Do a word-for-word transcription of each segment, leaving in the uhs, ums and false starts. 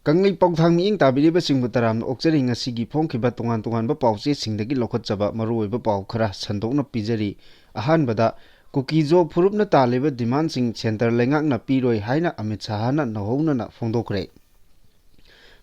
ꯀꯪꯂꯩ ꯄꯥꯎꯊꯥꯡ ꯃꯤꯠꯌꯦꯡ ꯇꯥꯕꯤꯔꯤꯕꯁꯤꯡꯕꯨ ꯇꯔꯥꯝꯅ ꯑꯣꯛꯆꯔꯤ꯫ ꯉꯁꯤꯒꯤ ꯐꯣꯡꯈꯤꯕ ꯇꯣꯉꯥꯟ ꯇꯣꯉꯥꯟꯕ ꯄꯥꯎꯆꯦꯁꯤꯡꯗꯒꯤ ꯂꯧꯈꯠꯆꯕ ꯃꯔꯨꯑꯣꯏꯕ ꯄꯥꯎ ꯈꯔ ꯁꯟꯗꯣꯛꯅ ꯄꯤꯖꯔꯤ꯫ ꯑꯍꯥꯟꯕꯗ, ꯀꯨꯀꯤ-ꯖꯣ ꯐꯨꯔꯨꯞꯅ ꯇꯥꯜꯂꯤꯕ ꯗꯤꯃꯥꯟꯁꯤꯡ ꯁꯦꯟꯇꯔ ꯂꯩꯉꯥꯛꯅ ꯄꯤꯔꯣꯏ ꯍꯥꯏꯅ ꯑꯃꯤꯠ ꯁꯥꯍꯅ ꯅꯧꯍꯧꯅꯅ ꯐꯣꯡꯗꯣꯛꯈ꯭ꯔꯦ꯫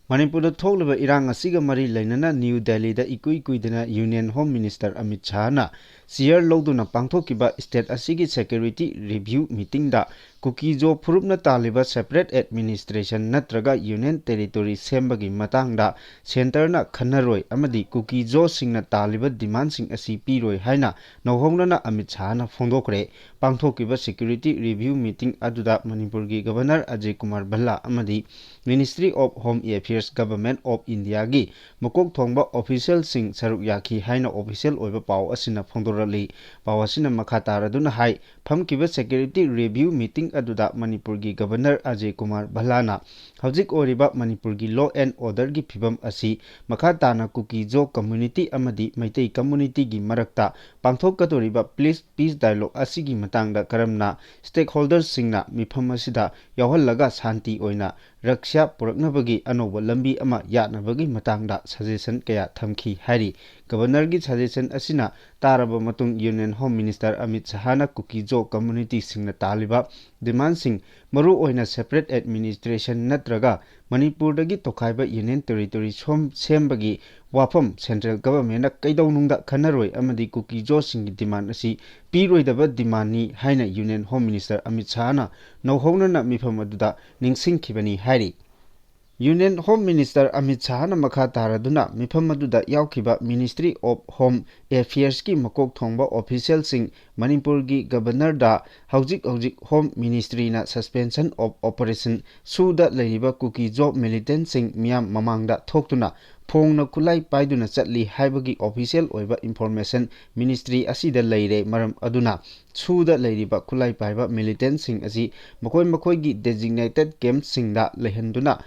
ꯃꯅꯤꯄꯨꯔꯗ ꯊꯣꯛꯂꯤꯕ ꯏꯔꯥꯡ ꯑꯁꯤꯒ ꯃꯔꯤ ꯂꯩꯅꯅ ꯅ꯭ꯌꯨ ꯗꯦꯜꯂꯤꯗ ꯏꯀꯨꯏ ꯀꯨꯏꯗꯅ ꯌꯨꯅꯤꯌꯟ ꯍꯣꯝ ꯃꯤꯅꯤꯁꯇꯔ ꯑꯃꯤꯠ ꯁꯥꯍꯅ ꯆꯤꯌꯔ ꯂꯧꯗꯨꯅ ꯄꯥꯡꯊꯣꯛꯈꯤꯕ ꯁ꯭ꯇꯦꯠ ꯑꯁꯤꯒꯤ ꯁꯦꯀ꯭ꯌꯨꯔꯤꯇꯤ ꯔꯤꯚ꯭ꯌꯨ ꯃꯤꯇꯤꯡꯗ ꯀꯨꯀꯤ-ꯖꯣ ꯐꯨꯔꯨꯞꯅ ꯇꯥꯜꯂꯤꯕ ꯁꯦꯄꯔꯦꯠ ꯑꯦꯗꯃꯤꯅꯤꯁꯇ꯭ꯔꯦꯁꯟ ꯅꯠꯇ꯭ꯔꯒ ꯌꯨꯅꯤꯌꯟ ꯇꯦꯔꯤꯇꯣꯔꯤ ꯁꯦꯝꯕꯒꯤ ꯃꯇꯥꯡꯗ ꯁꯦꯟꯇꯔꯅ ꯈꯟꯅꯔꯣꯏ ꯑꯃꯗꯤ ꯀꯨꯀꯤ-ꯖꯣꯁꯤꯡꯅ ꯇꯥꯜꯂꯤꯕ ꯗꯤꯃꯥꯟꯁꯤꯡ ꯑꯁꯤ ꯄꯤꯔꯣꯏ ꯍꯥꯏꯅ ꯅꯧꯍꯧꯅꯅ ꯑꯃꯤꯠ ꯁꯥꯍꯅ ꯐꯣꯡꯗꯣꯛꯈ꯭ꯔꯦ꯫ ꯄꯥꯡꯊꯣꯛꯈꯤꯕ ꯁꯦꯀ꯭ꯌꯨꯔꯤꯇꯤ ꯔꯤꯚ꯭ꯌꯨ ꯃꯤꯇꯤꯡ ꯑꯗꯨꯗ ꯃꯅꯤꯄꯨꯔꯒꯤ ꯒꯚꯔꯅꯔ ꯑꯖꯌ ꯀꯨꯃꯥꯔ ꯚꯜꯂꯥ ꯑꯃꯗꯤ Ministry of Home Affairs, Government of India ꯒꯤ ꯃꯀꯣꯛ ꯊꯣꯡꯕ ꯑꯣꯐꯤꯁꯤꯌꯦꯜꯁꯤꯡ ꯁꯔꯨꯛ ꯌꯥꯈꯤ ꯍꯥꯏꯅ ꯑꯣꯐꯤꯁꯤꯌꯦꯜ ꯑꯣꯏꯕ ꯄꯥꯎ ꯑꯁꯤꯅ ꯐꯣꯡꯗꯣꯔꯛꯂꯤ꯫ ꯄꯥꯎ ꯑꯁꯤꯅ ꯃꯈꯥ ꯇꯥꯔꯗꯨꯅ ꯍꯥꯏ, ꯐꯝꯈꯤꯕ ꯁꯦꯀ꯭ꯌꯨꯔꯤꯇꯤ ꯔꯤꯚ꯭ꯌꯨ ꯃꯤꯇꯤꯡ ꯑꯗꯨꯗ ꯃꯅꯤꯄꯨꯔꯒꯤ ꯒꯚꯔꯅꯔ ꯑꯖꯌ ꯀꯨꯃꯥꯔ ꯚꯜꯂꯥꯅ ꯍꯧꯖꯤꯛ ꯑꯣꯏꯔꯤꯕ ꯃꯅꯤꯄꯨꯔꯒꯤ law and order ꯒꯤ ꯐꯤꯕꯝ ꯑꯁꯤ ꯃꯈꯥ ꯇꯥꯅ ꯀꯨꯀꯤ-ꯖꯣ ꯀꯝꯃ꯭ꯌꯨꯅꯤꯇꯤ ꯑꯃꯗꯤ ꯃꯩꯇꯩ ꯀꯝꯃ꯭ꯌꯨꯅꯤꯇꯤꯒꯤ ꯃꯔꯛꯇ ꯄꯥꯡꯊꯣꯛꯀꯗꯧꯔꯤꯕ ꯄ꯭ꯂꯤꯁ ꯄꯤꯁ ꯗꯥꯏꯂꯣꯒ ꯑꯁꯤꯒꯤ ꯃꯇꯥꯡꯗ ꯀꯔꯝꯅ ꯁ꯭ꯇꯦꯛꯍꯣꯜꯗꯔꯁꯤꯡꯅ ꯃꯤꯐꯝ ꯑꯁꯤꯗ ꯌꯥꯎꯍꯜꯂꯒ ꯁꯥꯟꯇꯤ ꯑꯣꯏꯅ ꯔꯛꯁ꯭ꯌꯥ ꯄꯨꯔꯛꯅꯕꯒꯤ ꯑꯅꯧꯕ ꯂꯝꯕꯤ ꯑꯃ ꯌꯥꯠꯅꯕꯒꯤ ꯃꯇꯥꯡꯗ ꯁꯖꯦꯁꯟ ꯀꯌꯥ ꯊꯝꯈꯤ ꯍꯥꯏꯔꯤ꯫ ꯒꯚꯔꯅꯔꯒꯤ ꯁꯖꯦꯁꯟ ꯑꯁꯤꯅ ꯇꯥꯔꯕ ꯃꯇꯨꯡ ꯌꯨꯅꯤꯌꯟ ꯍꯣꯝ ꯃꯤꯅꯤꯁꯇꯔ ꯑꯃꯤꯠ ꯁꯍꯥꯅ ꯀꯨꯀꯤ-ꯖꯣ ꯀꯝꯃ꯭ꯌꯨꯅꯤꯇꯤꯁꯤꯡꯅ ꯇꯥꯜꯂꯤꯕ ꯗꯤꯃꯥꯟꯁꯤꯡ, ꯃꯔꯨꯑꯣꯏꯅ ꯁꯦꯄꯔꯦꯠ ꯑꯦꯗꯃꯤꯅꯤꯁꯇ꯭ꯔꯦꯁꯟ ꯅꯠꯇ꯭ꯔꯒ ꯃꯅꯤꯄꯨꯔꯗꯒꯤ ꯇꯣꯈꯥꯏꯕ ꯌꯨꯅꯤꯌꯟ ꯇꯦꯔꯤꯇꯣꯔꯤ ꯁꯣꯝ-, ꯁꯦꯝꯕꯒꯤ ꯋꯥꯐꯝ ꯁꯦꯟꯇ꯭ꯔꯦꯜ ꯒꯚꯔꯟꯃꯦꯟꯠꯅ ꯀꯩꯗꯧꯅꯨꯡꯗ ꯈꯟꯅꯔꯣꯏ ꯑꯃꯗꯤ ꯀꯨꯀꯤ-ꯖꯣꯁꯤꯡꯒꯤ ꯗꯤꯃꯥꯟ ꯑꯁꯤ ꯄꯤꯔꯣꯏꯗꯕ ꯗꯤꯃꯥꯟꯅꯤ ꯍꯥꯏꯅ ꯌꯨꯅꯤꯌꯟ ꯍꯣꯝ ꯃꯤꯅꯤꯁꯇꯔ ꯑꯃꯤꯠ ꯁꯍꯥꯅ ꯅꯧꯍꯧꯅꯅ ꯃꯤꯐꯝ ꯑꯗꯨꯗ ꯅꯤꯡꯁꯤꯡꯈꯤꯕꯅꯤ ꯍꯥꯏꯔꯤ꯫ ꯌꯨꯅꯤꯌꯟ ꯍꯣꯝ ꯃꯤꯅꯤꯁꯇꯔ ꯑꯃꯤꯠ ꯁꯍꯥꯅ ꯃꯈꯥ ꯇꯥꯔꯗꯨꯅ ꯃꯤꯐꯝ ꯑꯗꯨꯗ ꯌꯥꯎꯈꯤꯕ Ministry of Home Affairs ꯀꯤ ꯃꯀꯣꯛ ꯊꯣꯡꯕ ꯑꯣꯐꯤꯁꯤꯌꯦꯜꯁꯤꯡ, ꯃꯅꯤꯄꯨꯔꯒꯤ ꯒꯚꯔꯅꯔꯗ ꯍꯧꯖꯤꯛ ꯍꯧꯖꯤꯛ ꯍꯣꯝ ꯃꯤꯅꯤꯁꯇ꯭ꯔꯤꯅ suspension of operation ꯁꯨꯗ ꯂꯩꯔꯤꯕ ꯀꯨꯀꯤ-ꯖꯣ ꯃꯤꯂꯤꯇꯦꯟꯠꯁꯤꯡ ꯃꯤꯌꯥꯝ ꯃꯃꯥꯡꯗ ꯊꯣꯛꯇꯨꯅ ꯐꯣꯡꯅ ꯈꯨꯠꯂꯥꯏ ꯄꯥꯏꯗꯨꯅ ꯆꯠꯂꯤ ꯍꯥꯏꯕꯒꯤ ꯑꯣꯐꯤꯁꯤꯌꯦꯜ ꯑꯣꯏꯕ ꯏꯟꯐꯣꯔꯃꯦꯁꯟ ꯃꯤꯅꯤꯁꯇ꯭ꯔꯤ ꯑꯁꯤꯗ ꯂꯩꯔꯦ꯫ ꯃꯔꯝ ꯑꯗꯨꯅ ꯁꯨꯗ ꯂꯩꯔꯤꯕ ꯈꯨꯠꯂꯥꯏ ꯄꯥꯏꯕ ꯃꯤꯂꯤꯇꯦꯟꯠꯁꯤꯡ ꯑꯁꯤ ꯃꯈꯣꯏ ꯃꯈꯣꯏꯒꯤ designated campꯁꯤꯡꯗ ꯂꯩꯍꯟꯗꯨꯅ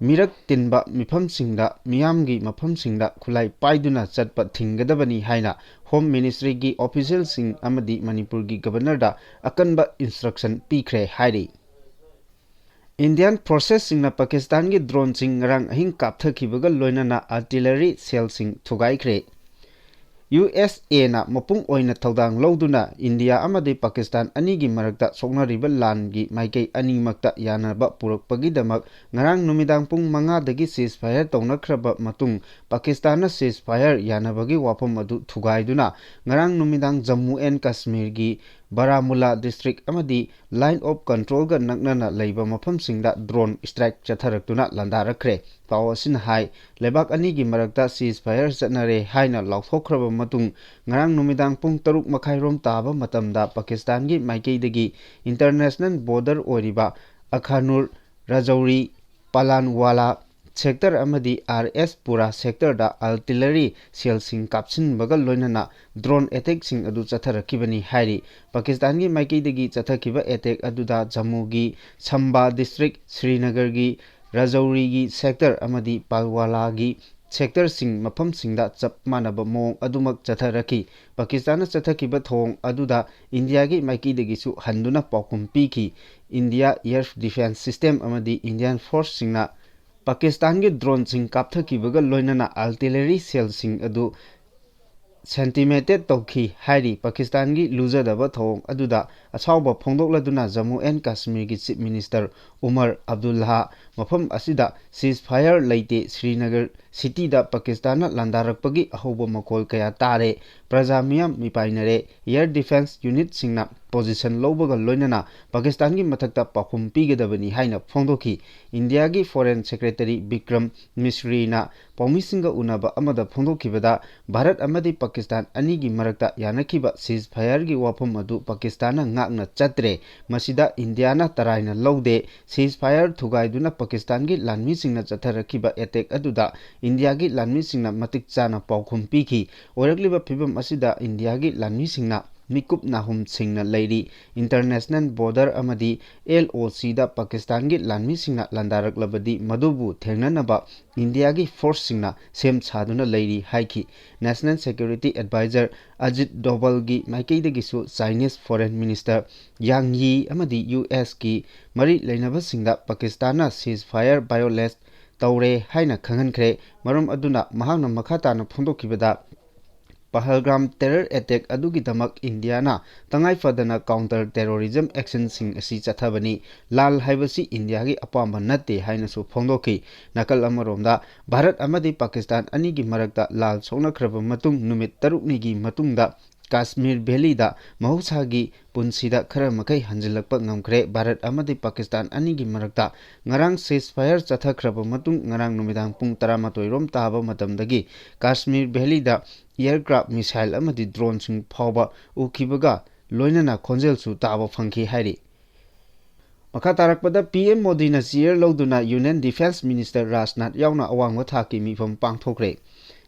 ꯃꯤꯔꯛ ꯇꯤꯟꯕ ꯃꯤꯐꯝꯁꯤꯡꯗ, ꯃꯤꯌꯥꯝꯒꯤ ꯃꯐꯝꯁꯤꯡꯗ ꯈꯨꯠꯂꯥꯏ ꯄꯥꯏꯗꯨꯅ ꯆꯠꯄ ꯊꯤꯡꯒꯗꯕꯅꯤ ꯍꯥꯏꯅ ꯍꯣꯝ ꯃꯤꯅꯤꯁꯇ꯭ꯔꯤꯒꯤ ꯑꯣꯐꯤꯁꯤꯌꯦꯜꯁꯤꯡ ꯑꯃꯗꯤ ꯃꯅꯤꯄꯨꯔꯒꯤ ꯒꯚꯔꯅꯔꯗ ꯑꯀꯟꯕ instruction ꯄꯤꯈ꯭ꯔꯦ ꯍꯥꯏꯔꯤ꯫ Indian forcesꯁꯤꯡꯅ ꯄꯥꯀꯤꯁꯇꯥꯟꯒꯤ droneꯁꯤꯡ ꯉꯔꯥꯡ ꯑꯍꯤꯡ ꯀꯥꯞꯊꯈꯤꯕꯒ ꯂꯣꯏꯅꯅ artillery shellꯁꯤꯡ ꯊꯨꯒꯥꯏꯈ꯭ꯔꯦ꯫ ꯌꯨ ꯑꯦꯁ ꯑꯦꯅ ꯃꯄꯨꯡ ꯑꯣꯏꯅ ꯊꯧꯗꯥꯡ ꯂꯧꯗꯨꯅ ꯏꯟꯗꯤꯌꯥ ꯑꯃꯗꯤ ꯄꯥꯀꯤꯁꯇꯥꯟ ꯑꯅꯤꯒꯤ ꯃꯔꯛꯇ ꯁꯣꯛꯅꯔꯤꯕ ꯂꯥꯟꯒꯤ ꯃꯥꯏꯀꯩ ꯑꯅꯤꯃꯛꯇ ꯌꯥꯅꯕ ꯄꯨꯔꯛꯄꯒꯤꯗꯃꯛ ꯉꯔꯥꯡ ꯅꯨꯃꯤꯗꯥꯡ ꯄꯨꯡ ꯃꯉꯥꯗꯒꯤ ceasefire ꯇꯧꯅꯈ꯭ꯔꯕ ꯃꯇꯨꯡ ꯄꯥꯀꯤꯁꯇꯥꯟꯅ ceasefire ꯌꯥꯅꯕꯒꯤ ꯋꯥꯐꯝ ꯑꯗꯨ ꯊꯨꯒꯥꯏꯗꯨꯅ ꯉꯔꯥꯡ ꯅꯨꯃꯤꯗꯥꯡ ꯖꯝꯃꯨ ꯑꯦꯟ ꯀꯥꯁꯃꯤꯔꯒꯤ ꯕꯥꯔꯥꯃꯨꯂꯥ district ꯑꯃꯗꯤ Line of Controlꯒ ꯅꯛꯅꯅ ꯂꯩꯕ ꯃꯐꯝꯁꯤꯡꯗ drone strike ꯆꯠꯊꯔꯛꯇꯨꯅ ꯂꯥꯟꯗꯥꯔꯛꯈ꯭ꯔꯦ꯫ ꯄꯥꯎ ꯑꯁꯤꯅ ꯍꯥꯏ, ꯂꯩꯕꯥꯛ ꯑꯅꯤꯒꯤ ꯃꯔꯛꯇ ceasefire ꯆꯠꯅꯔꯦ ꯍꯥꯏꯅ ꯂꯥꯎꯊꯣꯛꯈ꯭ꯔꯕ ꯃꯇꯨꯡ ꯉꯔꯥꯡ ꯅꯨꯃꯤꯗꯥꯡ ꯄꯨꯡ ꯇꯔꯨꯛ ꯃꯈꯥꯏꯔꯣꯝ ꯇꯥꯕ ꯃꯇꯝꯗ ꯄꯥꯀꯤꯁꯇꯥꯟꯒꯤ ꯃꯥꯏꯀꯩꯗꯒꯤ international border ꯑꯣꯏꯔꯤꯕ ꯑꯈꯥꯅꯨꯔ, ꯔꯥꯖꯧꯔꯤ, ꯄꯥꯂꯥꯟꯋꯥꯂꯥ sector ꯑꯃꯗꯤ ꯑꯥꯔ ꯑꯦꯁ ꯄꯨꯔꯥ sectorꯗ artillery shellꯁꯤꯡ ꯀꯥꯞꯁꯤꯟꯕꯒ ꯂꯣꯏꯅꯅ drone attackꯁꯤꯡ ꯑꯗꯨ ꯆꯠꯊꯔꯛꯈꯤꯕꯅꯤ ꯍꯥꯏꯔꯤ꯫ ꯄꯥꯀꯤꯁꯇꯥꯟꯒꯤ ꯃꯥꯏꯀꯩꯗꯒꯤ ꯆꯠꯊꯈꯤꯕ attack ꯑꯗꯨꯗ ꯖꯝꯃꯨꯒꯤ ꯁꯝꯕꯥ district, ꯁ꯭ꯔꯤꯅꯒꯔꯒꯤ ꯔꯥꯖꯧꯔꯤꯒꯤ sector ꯑꯃꯗꯤ ꯄꯥꯜꯋꯥꯂꯥꯒꯤ sectorꯁꯤꯡ ꯃꯐꯝꯁꯤꯡꯗ ꯆꯞ ꯃꯥꯟꯅꯕ ꯃꯑꯣꯡ ꯑꯗꯨꯃꯛ ꯆꯠꯊꯔꯛꯈꯤ꯫ ꯄꯥꯀꯤꯁꯇꯥꯟꯅ ꯆꯠꯊꯈꯤꯕ ꯊꯧꯑꯣꯡ ꯑꯗꯨꯗ ꯏꯟꯗꯤꯌꯥꯒꯤ ꯃꯥꯏꯀꯩꯗꯒꯤꯁꯨ ꯍꯟꯗꯨꯅ ꯄꯥꯎꯈꯨꯝ ꯄꯤꯈꯤ꯫ India air defence system ꯑꯃꯗꯤ Indian forceꯁꯤꯡꯅ ꯄꯥꯀꯤꯁꯇꯥꯟꯒꯤ droneꯁꯤꯡ ꯀꯥꯞꯊꯈꯤꯕꯒ ꯂꯣꯏꯅꯅ artillery shellꯁꯤꯡ ꯑꯗꯨ centimeter ꯇꯧꯈꯤ ꯍꯥꯏꯔꯤ꯫ ꯄꯥꯀꯤꯁꯇꯥꯟꯒꯤ ꯂꯨꯖꯗꯕ ꯊꯧꯑꯣꯡ ꯑꯗꯨꯗ ꯑꯁꯥꯎꯕ ꯐꯣꯡꯗꯣꯛꯂꯗꯨꯅ Jammu and ꯀꯥꯁꯃꯤꯔꯒꯤ Chief Minister Umar Abdulla ꯃꯐꯝ ꯑꯁꯤꯗ ceasefire ꯂꯩꯇꯦ, ꯁ꯭ꯔꯤꯅꯒꯔ cityꯗ ꯄꯥꯀꯤꯁꯇꯥꯟꯅ ꯂꯥꯟꯗꯥꯔꯛꯄꯒꯤ ꯑꯍꯧꯕ ꯃꯈꯣꯜ ꯀꯌꯥ ꯇꯥꯔꯦ, ꯄ꯭ꯔꯖꯥ ꯃꯤꯌꯥꯝ ꯃꯤꯄꯥꯏꯅꯔꯦ, air defence unitꯁꯤꯡꯅ position ꯂꯧꯕꯒ ꯂꯣꯏꯅꯅ ꯄꯥꯀꯤꯁꯇꯥꯟꯒꯤ ꯃꯊꯛꯇ ꯄꯥꯎꯈꯨꯝ ꯄꯤꯒꯗꯕꯅꯤ ꯍꯥꯏꯅ ꯐꯣꯡꯗꯣꯛꯈꯤ꯫ ꯏꯟꯗꯤꯌꯥꯒꯤ Foreign Secretary ꯕꯤꯀ꯭ꯔꯝ ꯃꯤꯁ꯭ꯔꯤꯅ ꯄꯥꯎꯃꯤꯁꯤꯡꯒ ꯎꯅꯕ ꯑꯃꯗ ꯐꯣꯡꯗꯣꯛꯈꯤꯕꯗ, ꯚꯥꯔꯠ ꯑꯃꯗꯤ ꯄꯥꯀꯤꯁꯇꯥꯟ ꯑꯅꯤꯒꯤ ꯃꯔꯛꯇ ꯌꯥꯅꯈꯤꯕ ceasefireꯒꯤ ꯋꯥꯐꯝ ꯑꯗꯨ ꯄꯥꯀꯤꯁꯇꯥꯟꯅ ꯉꯥꯛꯅ ꯆꯠꯇ꯭ꯔꯦ, ꯃꯁꯤꯗ ꯏꯟꯗꯤꯌꯥꯅ ꯇꯔꯥꯏꯅ ꯂꯧꯗꯦ꯫ Ceasefire ꯊꯨꯒꯥꯏꯗꯨꯅ ꯄꯥꯀꯤꯁꯇꯥꯟꯒꯤ ꯂꯥꯟꯃꯤꯁꯤꯡꯅ ꯆꯠꯊꯔꯛꯈꯤꯕ attack ꯑꯗꯨꯗ ꯏꯟꯗꯤꯌꯥꯒꯤ ꯂꯥꯟꯃꯤꯁꯤꯡꯅ ꯃꯇꯤꯛ ꯆꯥꯅ ꯄꯥꯎꯈꯨꯝ ꯄꯤꯈꯤ꯫ ꯑꯣꯏꯔꯛꯂꯤꯕ ꯐꯤꯕꯝ ꯑꯁꯤꯗ ꯏꯟꯗꯤꯌꯥꯒꯤ ꯂꯥꯟꯃꯤꯁꯤꯡꯅ ꯃꯤꯀꯨꯞ ꯅꯥꯍꯨꯝꯁꯤꯡꯅ ꯂꯩꯔꯤ꯫ ꯏꯟꯇꯔꯅꯦꯁꯅꯦꯜ ꯕꯣꯔꯗꯔ ꯑꯃꯗꯤ ꯑꯦꯜ ꯑꯣ ꯁꯤꯗ ꯄꯥꯀꯤꯁꯇꯥꯟꯒꯤ ꯂꯥꯟꯃꯤꯁꯤꯡꯅ ꯂꯥꯟꯗꯥꯔꯛꯂꯕꯗꯤ ꯃꯗꯨꯕꯨ ꯊꯦꯡꯅꯅꯕ ꯏꯟꯗꯤꯌꯥꯒꯤ ꯐꯣꯔꯁꯁꯤꯡꯅ ꯁꯦꯝ ꯁꯥꯗꯨꯅ ꯂꯩꯔꯤ ꯍꯥꯏꯈꯤ꯫ ꯅꯦꯁꯅꯦꯜ ꯁꯦꯀ꯭ꯌꯨꯔꯤꯇꯤ ꯑꯦꯗꯚꯥꯏꯖꯔ ꯑꯖꯤꯠ ꯗꯣꯚꯜꯒꯤ ꯃꯥꯏꯀꯩꯗꯒꯤꯁꯨ Chinese foreign minister Wang Yi ꯑꯃꯗꯤ ꯌꯨ ꯑꯦꯁꯀꯤ ꯃꯔꯤ ꯂꯩꯅꯕꯁꯤꯡꯗ ꯄꯥꯀꯤꯁꯇꯥꯟꯅ ꯁꯤꯖ ꯐꯥꯌꯔ ꯚꯥꯏꯑꯣꯂꯦꯠ ꯇꯧꯔꯦ ꯍꯥꯏꯅ ꯈꯪꯍꯟꯈ꯭ꯔꯦ꯫ ꯃꯔꯝ ꯑꯗꯨꯅ ꯃꯍꯥꯛꯅ ꯃꯈꯥ ꯇꯥꯅ ꯐꯣꯡꯗꯣꯛꯈꯤꯕꯗ, ꯄꯍꯜꯒꯥꯝ ꯇꯦꯔꯔ ꯑꯦꯇꯦꯛ ꯑꯗꯨꯒꯤꯗꯃꯛ ꯏꯟꯗꯤꯌꯥꯅ ꯇꯉꯥꯏ ꯐꯗꯅ ꯀꯥꯎꯟꯇꯔ ꯇꯦꯔꯣꯔꯤꯖꯝ ꯑꯦꯛꯁꯟꯁꯤꯡ ꯑꯁꯤ ꯆꯠꯊꯕꯅꯤ꯫ ꯂꯥꯜ ꯍꯥꯏꯕꯁꯤ ꯏꯟꯗꯤꯌꯥꯒꯤ ꯑꯄꯥꯝꯕ ꯅꯠꯇꯦ ꯍꯥꯏꯅꯁꯨ ꯐꯣꯡꯗꯣꯛꯈꯤ꯫ ꯅꯥꯀꯜ ꯑꯃꯔꯣꯝꯗ, ꯚꯥꯔꯠ ꯑꯃꯗꯤ ꯄꯥꯀꯤꯁꯇꯥꯟ ꯑꯅꯤꯒꯤ ꯃꯔꯛꯇ ꯂꯥꯜ ꯁꯣꯛꯅꯈ꯭ꯔꯕ ꯃꯇꯨꯡ ꯅꯨꯃꯤꯠ ꯇꯔꯨꯛꯅꯤꯒꯤ ꯃꯇꯨꯡꯗ ꯀꯥꯁꯃꯤꯔ ꯚꯦꯂꯤꯗ ꯃꯍꯧꯁꯥꯒꯤ ꯄꯨꯟꯁꯤꯗ ꯈꯔ ꯃꯈꯩ ꯍꯟꯖꯤꯜꯂꯛꯄ ꯉꯝꯈ꯭ꯔꯦ꯫ ꯚꯥꯔꯠ ꯑꯃꯗꯤ ꯄꯥꯀꯤꯁꯇꯥꯟ ꯑꯅꯤꯒꯤ ꯃꯔꯛꯇ ꯉꯔꯥꯡ ꯁꯤꯖ ꯐꯥꯌꯔ ꯆꯠꯊꯈ꯭ꯔꯕ ꯃꯇꯨꯡ, ꯉꯔꯥꯡ ꯅꯨꯃꯤꯗꯥꯡ ꯄꯨꯡ ꯇꯔꯥꯃꯥꯊꯣꯏ ꯔꯣꯝ ꯇꯥꯕ ꯃꯇꯝꯗꯒꯤ ꯀꯥꯁꯃꯤꯔ ꯚꯦꯂꯤꯗ ꯑꯦꯌꯔꯀ꯭ꯔꯥꯐ, ꯃꯤꯁꯥꯏꯜ ꯑꯃꯗꯤ ꯗ꯭ꯔꯣꯟꯁꯤꯡ ꯐꯥꯎꯕ ꯎꯈꯤꯕꯒ ꯂꯣꯏꯅꯅ ꯈꯣꯟꯖꯦꯜꯁꯨ ꯇꯥꯕ ꯐꯪꯈꯤ ꯍꯥꯏꯔꯤ꯫ ꯃꯈꯥ ꯇꯥꯔꯛꯄꯗ, ꯄꯤ ꯑꯦꯝ ꯃꯣꯗꯤꯅ ꯆꯤꯌꯔ ꯂꯧꯗꯨꯅ ꯌꯨꯅꯤꯌꯟ ꯗꯤꯐꯦꯟꯁ ꯃꯤꯅꯤꯁꯇꯔ ꯔꯥꯖꯅꯥꯊ ꯌꯥꯎꯅ ꯑꯋꯥꯡꯕ ꯊꯥꯛꯀꯤ ꯃꯤꯐꯝ ꯄꯥꯡꯊꯣꯛꯈ꯭ꯔꯦ꯫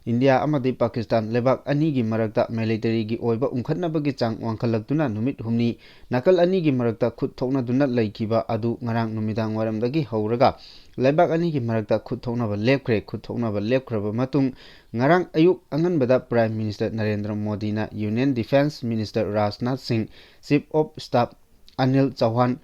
ꯏꯟꯗꯤꯌꯥ ꯑꯃꯗꯤ ꯄꯥꯀꯤꯁꯇꯥꯟ ꯂꯩꯕꯥꯛ ꯑꯅꯤꯒꯤ ꯃꯔꯛꯇ ꯃꯤꯂꯤꯇꯔꯤꯒꯤ ꯑꯣꯏꯕ ꯎꯪꯈꯠꯅꯕꯒꯤ ꯆꯥꯡ ꯋꯥꯡꯈꯠꯂꯛꯇꯨꯅ ꯅꯨꯃꯤꯠ ꯍꯨꯝꯅꯤ ꯅꯥꯀꯜ ꯑꯅꯤꯒꯤ ꯃꯔꯛꯇ ꯈꯨꯠ ꯊꯣꯛꯅꯗꯨꯅ ꯂꯩꯈꯤꯕ ꯑꯗꯨ ꯉꯔꯥꯡ ꯅꯨꯃꯤꯗꯥꯡ ꯋꯥꯏꯔꯝꯗꯒꯤ ꯍꯧꯔꯒ ꯂꯩꯕꯥꯛ ꯑꯅꯤꯒꯤ ꯃꯔꯛꯇ ꯈꯨꯠ ꯊꯣꯛꯅꯕ ꯂꯦꯞꯈ꯭ꯔꯦ꯫ ꯈꯨꯠ ꯊꯣꯛꯅꯕ ꯂꯦꯞꯈ꯭ꯔꯕ ꯃꯇꯨꯡ, ꯉꯔꯥꯡ ꯑꯌꯨꯛ ꯑꯉꯟꯕꯗ ꯄ꯭ꯔꯥꯏꯝ ꯃꯤꯅꯤꯁꯇꯔ ꯅꯔꯦꯟꯗ꯭ꯔ ꯃꯣꯗꯤꯅ union defence minister Rajnath Singh, chief of staff Anil Chauhan,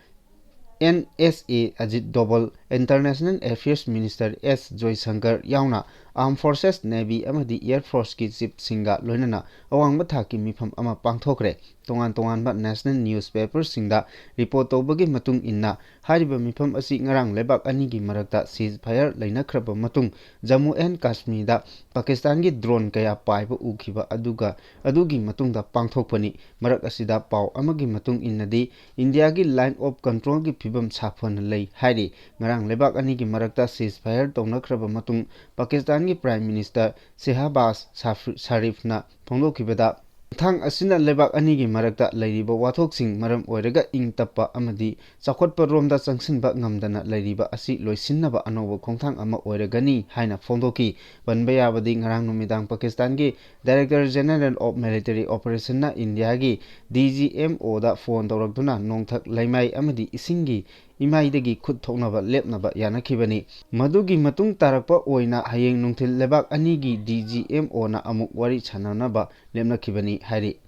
N S A Ajit Doval, international affairs minister S Jaishankar ꯌꯥꯎꯅ ꯑꯥꯔꯝ ꯐꯣꯔꯁꯦꯁ, ꯅꯦꯚꯤ ꯑꯃꯗꯤ ꯑꯦꯌꯔ ꯐꯣꯔꯁꯀꯤ ꯆꯤꯐꯁꯤꯡꯒ ꯂꯣꯏꯅꯅ ꯑꯋꯥꯡꯕ ꯊꯥꯛꯀꯤ ꯃꯤꯐꯝ ꯑꯃ ꯄꯥꯡꯊꯣꯛꯈ꯭ꯔꯦ꯫ ꯇꯣꯉꯥꯟ ꯇꯣꯉꯥꯟꯕ ꯅꯦꯁꯅꯦꯜ ꯅ꯭ꯌꯨꯁꯄꯦꯄꯔꯁꯤꯡꯗ ꯔꯤꯄꯣꯔꯠ ꯇꯧꯕꯒꯤ ꯃꯇꯨꯡ ꯏꯟꯅ, ꯍꯥꯏꯔꯤꯕ ꯃꯤꯐꯝ ꯑꯁꯤ ꯉꯔꯥꯡ ꯂꯩꯕꯥꯛ ꯑꯅꯤꯒꯤ ꯃꯔꯛꯇ ꯁꯤꯖ ꯐꯥꯌꯔ ꯂꯩꯅꯈ꯭ꯔꯕ ꯃꯇꯨꯡ, ꯖꯝꯃꯨ ꯑꯦꯟ ꯀꯥꯁꯃꯤꯔꯗ ꯄꯥꯀꯤꯁꯇꯥꯟꯒꯤ ꯗ꯭ꯔꯣꯟ ꯀꯌꯥ ꯄꯥꯏꯕ ꯎꯈꯤꯕ ꯑꯗꯨꯒ, ꯑꯗꯨꯒꯤ ꯃꯇꯨꯡꯗ ꯄꯥꯡꯊꯣꯛꯄꯅꯤ꯫ ꯃꯔꯛ ꯑꯁꯤꯗ ꯄꯥꯎ ꯑꯃꯒꯤ ꯃꯇꯨꯡ ꯏꯟꯅꯗꯤ, ꯏꯟꯗꯤꯌꯥꯒꯤ ꯂꯥꯏꯟ ꯑꯣꯐ ꯀꯟꯇ꯭ꯔꯣꯜꯒꯤ ꯐꯤꯕꯝ ꯁꯥꯐꯅ ꯂꯩ ꯍꯥꯏꯔꯤ꯫ ꯉꯔꯥꯡ ꯂꯩꯕꯥꯛ ꯑꯅꯤꯒꯤ ꯃꯔꯛꯇ ꯁꯤꯖ ꯐꯥꯌꯔ ꯇꯧꯅꯈ꯭ꯔꯕ ꯃꯇꯨꯡ, ꯄꯥꯀꯤꯁꯇꯥꯟꯒꯤ ꯄ꯭ꯔꯥꯏꯝ ꯃꯤꯅꯤꯁꯇꯔ ꯁꯦꯍꯕꯥꯖ ꯁꯥꯐ-, ꯁꯥꯔꯤꯐꯅ ꯐꯣꯡꯗꯣꯛꯈꯤꯕꯗ, ꯈꯣꯡꯊꯥꯡ ꯑꯁꯤꯅ ꯂꯩꯕꯥꯛ ꯑꯅꯤꯒꯤ ꯃꯔꯛꯇ ꯂꯩꯔꯤꯕ ꯋꯥꯊꯣꯛꯁꯤꯡ, ꯃꯔꯝ ꯑꯣꯏꯔꯒ ꯏꯪ ꯇꯞꯄ ꯑꯃꯗꯤ ꯆꯥꯎꯈꯠꯄ ꯔꯣꯝꯗ ꯆꯪꯁꯤꯟꯕ ꯉꯝꯗꯅ ꯂꯩꯔꯤꯕ ꯑꯁꯤ ꯂꯣꯏꯁꯤꯟꯅꯕ ꯑꯅꯧꯕ ꯈꯣꯡꯊꯥꯡ ꯑꯃ ꯑꯣꯏꯔꯒꯅꯤ ꯍꯥꯏꯅ ꯐꯣꯡꯗꯣꯛꯈꯤ꯫ ꯄꯟꯕ ꯌꯥꯕꯗꯤ, ꯉꯔꯥꯡ ꯅꯨꯃꯤꯗꯥꯡ ꯄꯥꯀꯤꯁꯇꯥꯟꯒꯤ Director General of Military Operation ꯅ ꯏꯟꯗꯤꯌꯥꯒꯤ D G M O ꯗ ꯐꯣꯟ ꯇꯧꯔꯛꯇꯨꯅ ꯅꯣꯡꯊꯛ ꯂꯩꯃꯥꯏ ꯑꯃꯗꯤ ꯏꯁꯤꯡꯒꯤ ꯏꯃꯥꯏꯗꯒꯤ ꯈꯨꯠ ꯊꯣꯛꯅꯕ ꯂꯦꯞꯅꯕ ꯌꯥꯅꯈꯤꯕꯅꯤ꯫ ꯃꯗꯨꯒꯤ ꯃꯇꯨꯡ ꯇꯥꯔꯛꯄ ꯑꯣꯏꯅ ꯍꯌꯦꯡ ꯅꯨꯡꯊꯤꯜ ꯂꯩꯕꯥꯛ ꯑꯅꯤꯒꯤ D G M O ꯅ ꯑꯃꯨꯛ ꯋꯥꯔꯤ ꯁꯥꯟꯅꯅꯕ ꯂꯦꯞꯅꯈꯤꯕꯅꯤ ꯍꯥꯏꯔꯤ꯫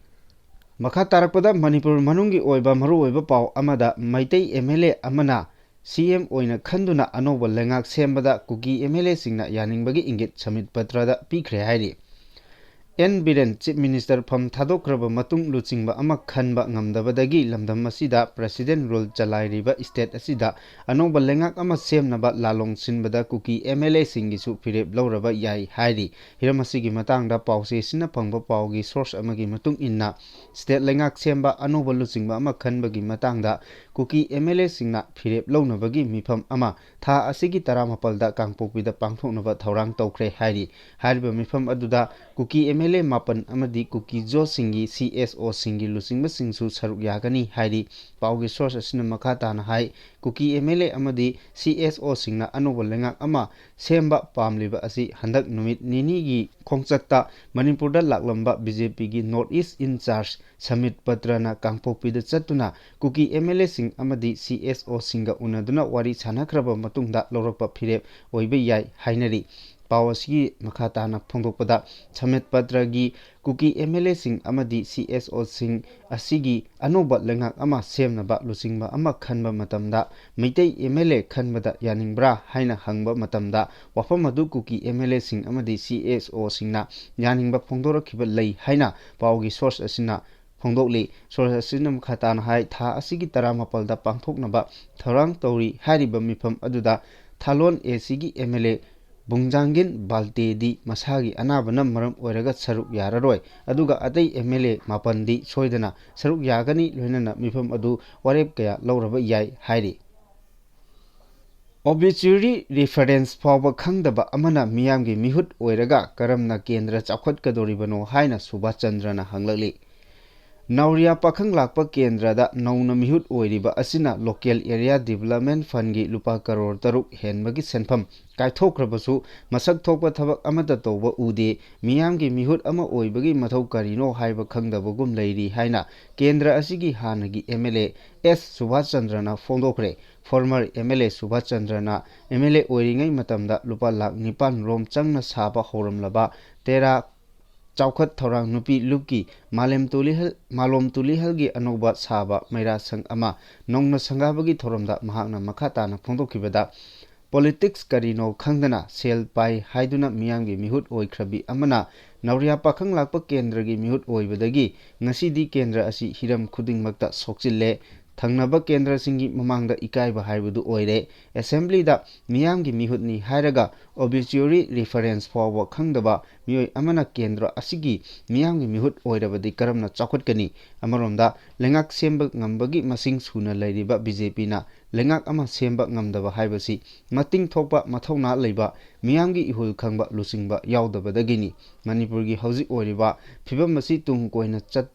ꯃꯈꯥ ꯇꯥꯔꯛꯄꯗ, ꯃꯅꯤꯄꯨꯔ ꯃꯅꯨꯡꯒꯤ ꯑꯣꯏꯕ ꯃꯔꯨꯑꯣꯏꯕ ꯄꯥꯎ ꯑꯃꯗ, ꯃꯩꯇꯩ M L A ꯑꯃꯅ C M ꯑꯣꯏꯅ ꯈꯟꯗꯨꯅ ꯑꯅꯧꯕ ꯂꯩꯉꯥꯛ ꯁꯦꯝꯕꯗ ꯀꯨꯀꯤ M L A ꯁꯤꯡꯅ ꯌꯥꯅꯤꯡꯕꯒꯤ ꯏꯪꯒꯤꯠ ꯁꯃꯤꯠ ꯄꯇ꯭ꯔꯗ ꯄꯤꯈ꯭ꯔꯦ ꯍꯥꯏꯔꯤ꯫ ꯑꯦꯟ ꯕꯤꯔꯦꯟ Chief Minister ꯐꯝ ꯊꯥꯗꯣꯛꯈ꯭ꯔꯕ ꯃꯇꯨꯡ ꯂꯨꯆꯤꯡꯕ ꯑꯃ ꯈꯟꯕ ꯉꯝꯗꯕꯗꯒꯤ ꯂꯝꯗꯝ ꯑꯁꯤꯗ President Rule ꯆꯂꯥꯏꯔꯤꯕ state ꯑꯁꯤꯗ ꯑꯅꯧꯕ ꯂꯩꯉꯥꯛ ꯑꯃ ꯁꯦꯝꯅꯕ ꯂꯥꯂꯣꯡ ꯁꯤꯟꯕꯗ ꯀꯨꯀꯤ M L A ꯁꯤꯡꯒꯤꯁꯨ ꯐꯤꯔꯦꯞ ꯂꯧꯔꯕ ꯌꯥꯏ ꯍꯥꯏꯔꯤ꯫ ꯍꯤꯔꯝ ꯑꯁꯤꯒꯤ ꯃꯇꯥꯡꯗ ꯄꯥꯎꯆꯦꯁꯤꯅ ꯐꯪꯕ ꯄꯥꯎꯒꯤ source ꯑꯃꯒꯤ ꯃꯇꯨꯡ ꯏꯟꯅ, state ꯂꯩꯉꯥꯛ ꯁꯦꯝꯕ ꯑꯅꯧꯕ ꯂꯨꯆꯤꯡꯕ ꯑꯃ ꯈꯟꯕꯒꯤ ꯃꯇꯥꯡꯗ ꯀꯨꯀꯤ M L A ꯁꯤꯡꯅ ꯐꯤꯔꯦꯞ ꯂꯧꯅꯕꯒꯤ ꯃꯤꯐꯝ ꯑꯃ ꯊꯥ ꯑꯁꯤꯒꯤ ꯇꯔꯥꯃꯥꯄꯜꯗ ꯀꯥꯡꯄꯣꯛꯄꯤꯗ ꯄꯥꯡꯊꯣꯛꯅꯕ ꯊꯧꯔꯥꯡ ꯇꯧꯈ꯭ꯔꯦ ꯍꯥꯏꯔꯤ꯫ ꯍꯥꯏꯔꯤꯕ ꯃꯤꯐꯝ ꯑꯗꯨꯗ ꯀꯨꯀꯤ M L A ꯃꯥꯄꯟ ꯑꯃꯗꯤ ꯀꯨꯀꯤ ꯖꯣꯁꯤꯡꯒꯤ C S O ꯁꯤꯡꯒꯤ ꯂꯨꯆꯤꯡꯕꯁꯤꯡꯁꯨ ꯁꯔꯨꯛ ꯌꯥꯒꯅꯤ ꯍꯥꯏꯔꯤ꯫ ꯄꯥꯎꯒꯤ source ꯑꯁꯤꯅ ꯃꯈꯥ ꯇꯥꯅ ꯍꯥꯏ, ꯀꯨꯀꯤ M L A ꯑꯃꯗꯤ C S O ꯁꯤꯡꯅ ꯑꯅꯧꯕ ꯂꯩꯉꯥꯛ ꯑꯃ ꯁꯦꯝꯕ ꯄꯥꯝꯂꯤꯕ ꯑꯁꯤ ꯍꯟꯗꯛ ꯅꯨꯃꯤꯠ ꯅꯤꯅꯤꯒꯤ ꯈꯣꯡꯆꯠꯇ ꯃꯅꯤꯄꯨꯔꯗ ꯂꯥꯛꯂꯝꯕ B J P ꯒꯤ North East in charge Sambit ꯄꯇ꯭ꯔꯅ ꯀꯥꯡꯄꯣꯛꯄꯤꯗ ꯆꯠꯇꯨꯅ ꯀꯨꯀꯤ M L A ꯁꯤꯡ ꯑꯃꯗꯤ C S O ꯁꯤꯡꯒ ꯎꯅꯗꯨꯅ ꯋꯥꯔꯤ ꯁꯥꯟꯅꯈ꯭ꯔꯕ ꯃꯇꯨꯡꯗ ꯂꯧꯔꯛꯄ ꯐꯤꯔꯦꯞ ꯑꯣꯏꯕ ꯌꯥꯏ ꯍꯥꯏꯅꯔꯤ꯫ ꯄꯥꯎ ꯑꯁꯤꯒꯤ ꯃꯈꯥ ꯇꯥꯅ ꯐꯣꯡꯗꯣꯛꯄꯗ, ꯁꯃꯤꯠ ꯄꯇ꯭ꯔꯒꯤ ꯀꯨꯀꯤ M L A ꯁꯤꯡ ꯑꯃꯗꯤ C S O ꯁꯤꯡ ꯑꯁꯤꯒꯤ ꯑꯅꯧꯕ ꯂꯩꯉꯥꯛ ꯑꯃ ꯁꯦꯝꯅꯕ ꯂꯨꯆꯤꯡꯕ ꯑꯃ ꯈꯟꯕ ꯃꯇꯝꯗ ꯃꯩꯇꯩ M L A ꯈꯟꯕꯗ ꯌꯥꯅꯤꯡꯕ꯭ꯔꯥ ꯍꯥꯏꯅ ꯍꯪꯕ ꯃꯇꯝꯗ, ꯋꯥꯐꯝ ꯑꯗꯨ ꯀꯨꯀꯤ M L A ꯁꯤꯡ ꯑꯃꯗꯤ C S O ꯁꯤꯡꯅ ꯌꯥꯅꯤꯡꯕ ꯐꯣꯡꯗꯣꯔꯛꯈꯤꯕ ꯂꯩ ꯍꯥꯏꯅ ꯄꯥꯎꯒꯤ source ꯑꯁꯤꯅ ꯐꯣꯡꯗꯣꯛꯂꯤ꯫ Source ꯑꯁꯤꯅ ꯃꯈꯥ ꯇꯥꯅ ꯍꯥꯏ, ꯊꯥ ꯑꯁꯤꯒꯤ ꯇꯔꯥꯃꯥꯄꯜꯗ ꯄꯥꯡꯊꯣꯛꯅꯕ ꯊꯧꯔꯥꯡ ꯇꯧꯔꯤ꯫ ꯍꯥꯏꯔꯤꯕ ꯃꯤꯐꯝ ꯑꯗꯨꯗ ꯊꯥꯂꯣꯟ A C ꯒꯤ M L A ꯕꯨꯡꯖꯥꯡꯒꯤꯟ ꯕꯥꯜꯇꯦꯗꯤ ꯃꯁꯥꯒꯤ ꯑꯅꯥꯕꯅ ꯃꯔꯝ ꯑꯣꯏꯔꯒ ꯁꯔꯨꯛ ꯌꯥꯔꯔꯣꯏ, ꯑꯗꯨꯒ ꯑꯇꯩ M L A ꯃꯥꯄꯟꯗꯤ ꯁꯣꯏꯗꯅ ꯁꯔꯨꯛ ꯌꯥꯒꯅꯤ, ꯂꯣꯏꯅꯅ ꯃꯤꯐꯝ ꯑꯗꯨ ꯋꯥꯔꯦꯞ ꯀꯌꯥ ꯂꯧꯔꯕ ꯌꯥꯏ ꯍꯥꯏꯔꯤ꯫ Obituary reference ꯐꯥꯎꯕ ꯈꯪꯗꯕ ꯑꯃꯅ ꯃꯤꯌꯥꯝꯒꯤ ꯃꯤꯍꯨꯠ ꯑꯣꯏꯔꯒ ꯀꯔꯝꯅ ꯀꯦꯟꯗ꯭ꯔ ꯆꯥꯎꯈꯠꯀꯗꯧꯔꯤꯕꯅꯣ ꯍꯥꯏꯅ ꯁꯨꯕꯥꯁ ꯆꯟꯗ꯭ꯔꯅ ꯍꯪꯂꯛꯂꯤ꯫ ꯅꯧꯔꯤꯌꯥ ꯄꯥꯈꯪ ꯂꯥꯛꯄ ꯀꯦꯟꯗ꯭ꯔꯗ ꯅꯧꯅ ꯃꯤꯍꯨꯠ ꯑꯣꯏꯔꯤꯕ ꯑꯁꯤꯅ Local Area Development Fundꯒꯤ ꯂꯨꯄꯥ ꯀꯔꯣꯔ ꯇꯔꯨꯛ ꯍꯦꯟꯕꯒꯤ ꯁꯦꯟꯐꯝ ꯀꯥꯏꯊꯣꯛꯈ꯭ꯔꯕꯁꯨ ꯃꯁꯛ ꯊꯣꯛꯄ ꯊꯕꯛ ꯑꯃꯠꯇ ꯇꯧꯕ ꯎꯗꯦ꯫ ꯃꯤꯌꯥꯝꯒꯤ ꯃꯤꯍꯨꯠ ꯑꯃ ꯑꯣꯏꯕꯒꯤ ꯃꯊꯧ ꯀꯔꯤꯅꯣ ꯍꯥꯏꯕ ꯈꯪꯗꯕꯒꯨꯝ ꯂꯩꯔꯤ ꯍꯥꯏꯅ ꯀꯦꯟꯗ꯭ꯔ ꯑꯁꯤꯒꯤ ꯍꯥꯟꯅꯒꯤ MLA S Subhas ꯆꯟꯗ꯭ꯔꯅ ꯐꯣꯡꯗꯣꯛꯈ꯭ꯔꯦ꯫ Former MLA Subhas ꯆꯟꯗ꯭ꯔꯅ MLA ꯑꯣꯏꯔꯤꯉꯩ ꯃꯇꯝꯗ ꯂꯨꯄꯥ ꯂꯥꯈ ꯅꯤꯄꯥꯟ ꯔꯣꯝ ꯆꯪꯅ ꯁꯥꯕ ꯍꯧꯔꯝꯂꯕ ꯇꯦꯔꯥ ꯆꯥꯎꯈꯠ ꯊꯧꯔꯥꯡ ꯅꯨꯄꯤ ꯂꯨꯞꯀꯤ ꯃꯥꯂꯦꯝ ꯇꯨꯂꯤꯍꯜ, ꯃꯥꯂꯣꯝ ꯇꯨꯂꯤꯍꯜꯒꯤ ꯑꯅꯧꯕ ꯁꯥꯕ ꯃꯩꯔꯥ ꯁꯪ ꯑꯃ ꯅꯧꯅ ꯁꯪꯒꯥꯕꯒꯤ ꯊꯧꯔꯝꯗ ꯃꯍꯥꯛꯅ ꯃꯈꯥ ꯇꯥꯅ ꯐꯣꯡꯗꯣꯛꯈꯤꯕꯗ, politics ꯀꯔꯤꯅꯣ ꯈꯪꯗꯅ ꯁꯦꯜ ꯄꯥꯏ ꯍꯥꯏꯗꯨꯅ ꯃꯤꯌꯥꯝꯒꯤ ꯃꯤꯍꯨꯠ ꯑꯣꯏꯈ꯭ꯔꯕꯤ ꯑꯃꯅ ꯅꯧꯔꯤꯌꯥ ꯄꯥꯈꯪ ꯂꯥꯛꯄ ꯀꯦꯟꯗ꯭ꯔꯒꯤ ꯃꯤꯍꯨꯠ ꯑꯣꯏꯕꯗꯒꯤ ꯉꯁꯤꯗꯤ ꯀꯦꯟꯗ꯭ꯔ ꯑꯁꯤ ꯍꯤꯔꯝ ꯈꯨꯗꯤꯡꯃꯛꯇ ꯁꯣꯛꯆꯤꯜꯂꯦ꯫ ꯊꯪꯅꯕ ꯀꯦꯟꯗ꯭ꯔꯁꯤꯡꯒꯤ ꯃꯃꯥꯡꯗ ꯏꯀꯥꯏꯕ ꯍꯥꯏꯕꯗꯨ ꯑꯣꯏꯔꯦ꯫ Assemblyꯗ ꯃꯤꯌꯥꯝꯒꯤ ꯃꯤꯍꯨꯠꯅꯤ ꯍꯥꯏꯔꯒ obituary reference ꯐꯥꯎꯕ ꯈꯪꯗꯕ ꯃꯤꯑꯣꯏ ꯑꯃꯅ ꯀꯦꯟꯗ꯭ꯔ ꯑꯁꯤꯒꯤ ꯃꯤꯌꯥꯝꯒꯤ ꯃꯤꯍꯨꯠ ꯑꯣꯏꯔꯕꯗꯤ ꯀꯔꯝꯅ ꯆꯥꯎꯈꯠꯀꯅꯤ? ꯑꯃꯔꯣꯝꯗ ꯂꯩꯉꯥꯛ ꯁꯦꯝꯕ ꯉꯝꯕꯒꯤ ꯃꯁꯤꯡ ꯁꯨꯅ ꯂꯩꯔꯤꯕ BJPꯅ ꯂꯩꯉꯥꯛ ꯑꯃ ꯁꯦꯝꯕ ꯉꯝꯗꯕ ꯍꯥꯏꯕꯁꯤ ꯃꯇꯤꯡ ꯊꯣꯛꯄ, ꯃꯊꯧꯅꯥ ꯂꯩꯕ, ꯃꯤꯌꯥꯝꯒꯤ ꯏꯍꯨꯜ ꯈꯪꯕ ꯂꯨꯆꯤꯡꯕ ꯌꯥꯎꯗꯕꯗꯒꯤꯅꯤ꯫ ꯃꯅꯤꯄꯨꯔꯒꯤ ꯍꯧꯖꯤꯛ ꯑꯣꯏꯔꯤꯕ ꯐꯤꯕꯝ ꯑꯁꯤ ꯇꯨꯡ ꯀꯣꯏꯅ ꯆꯠ-,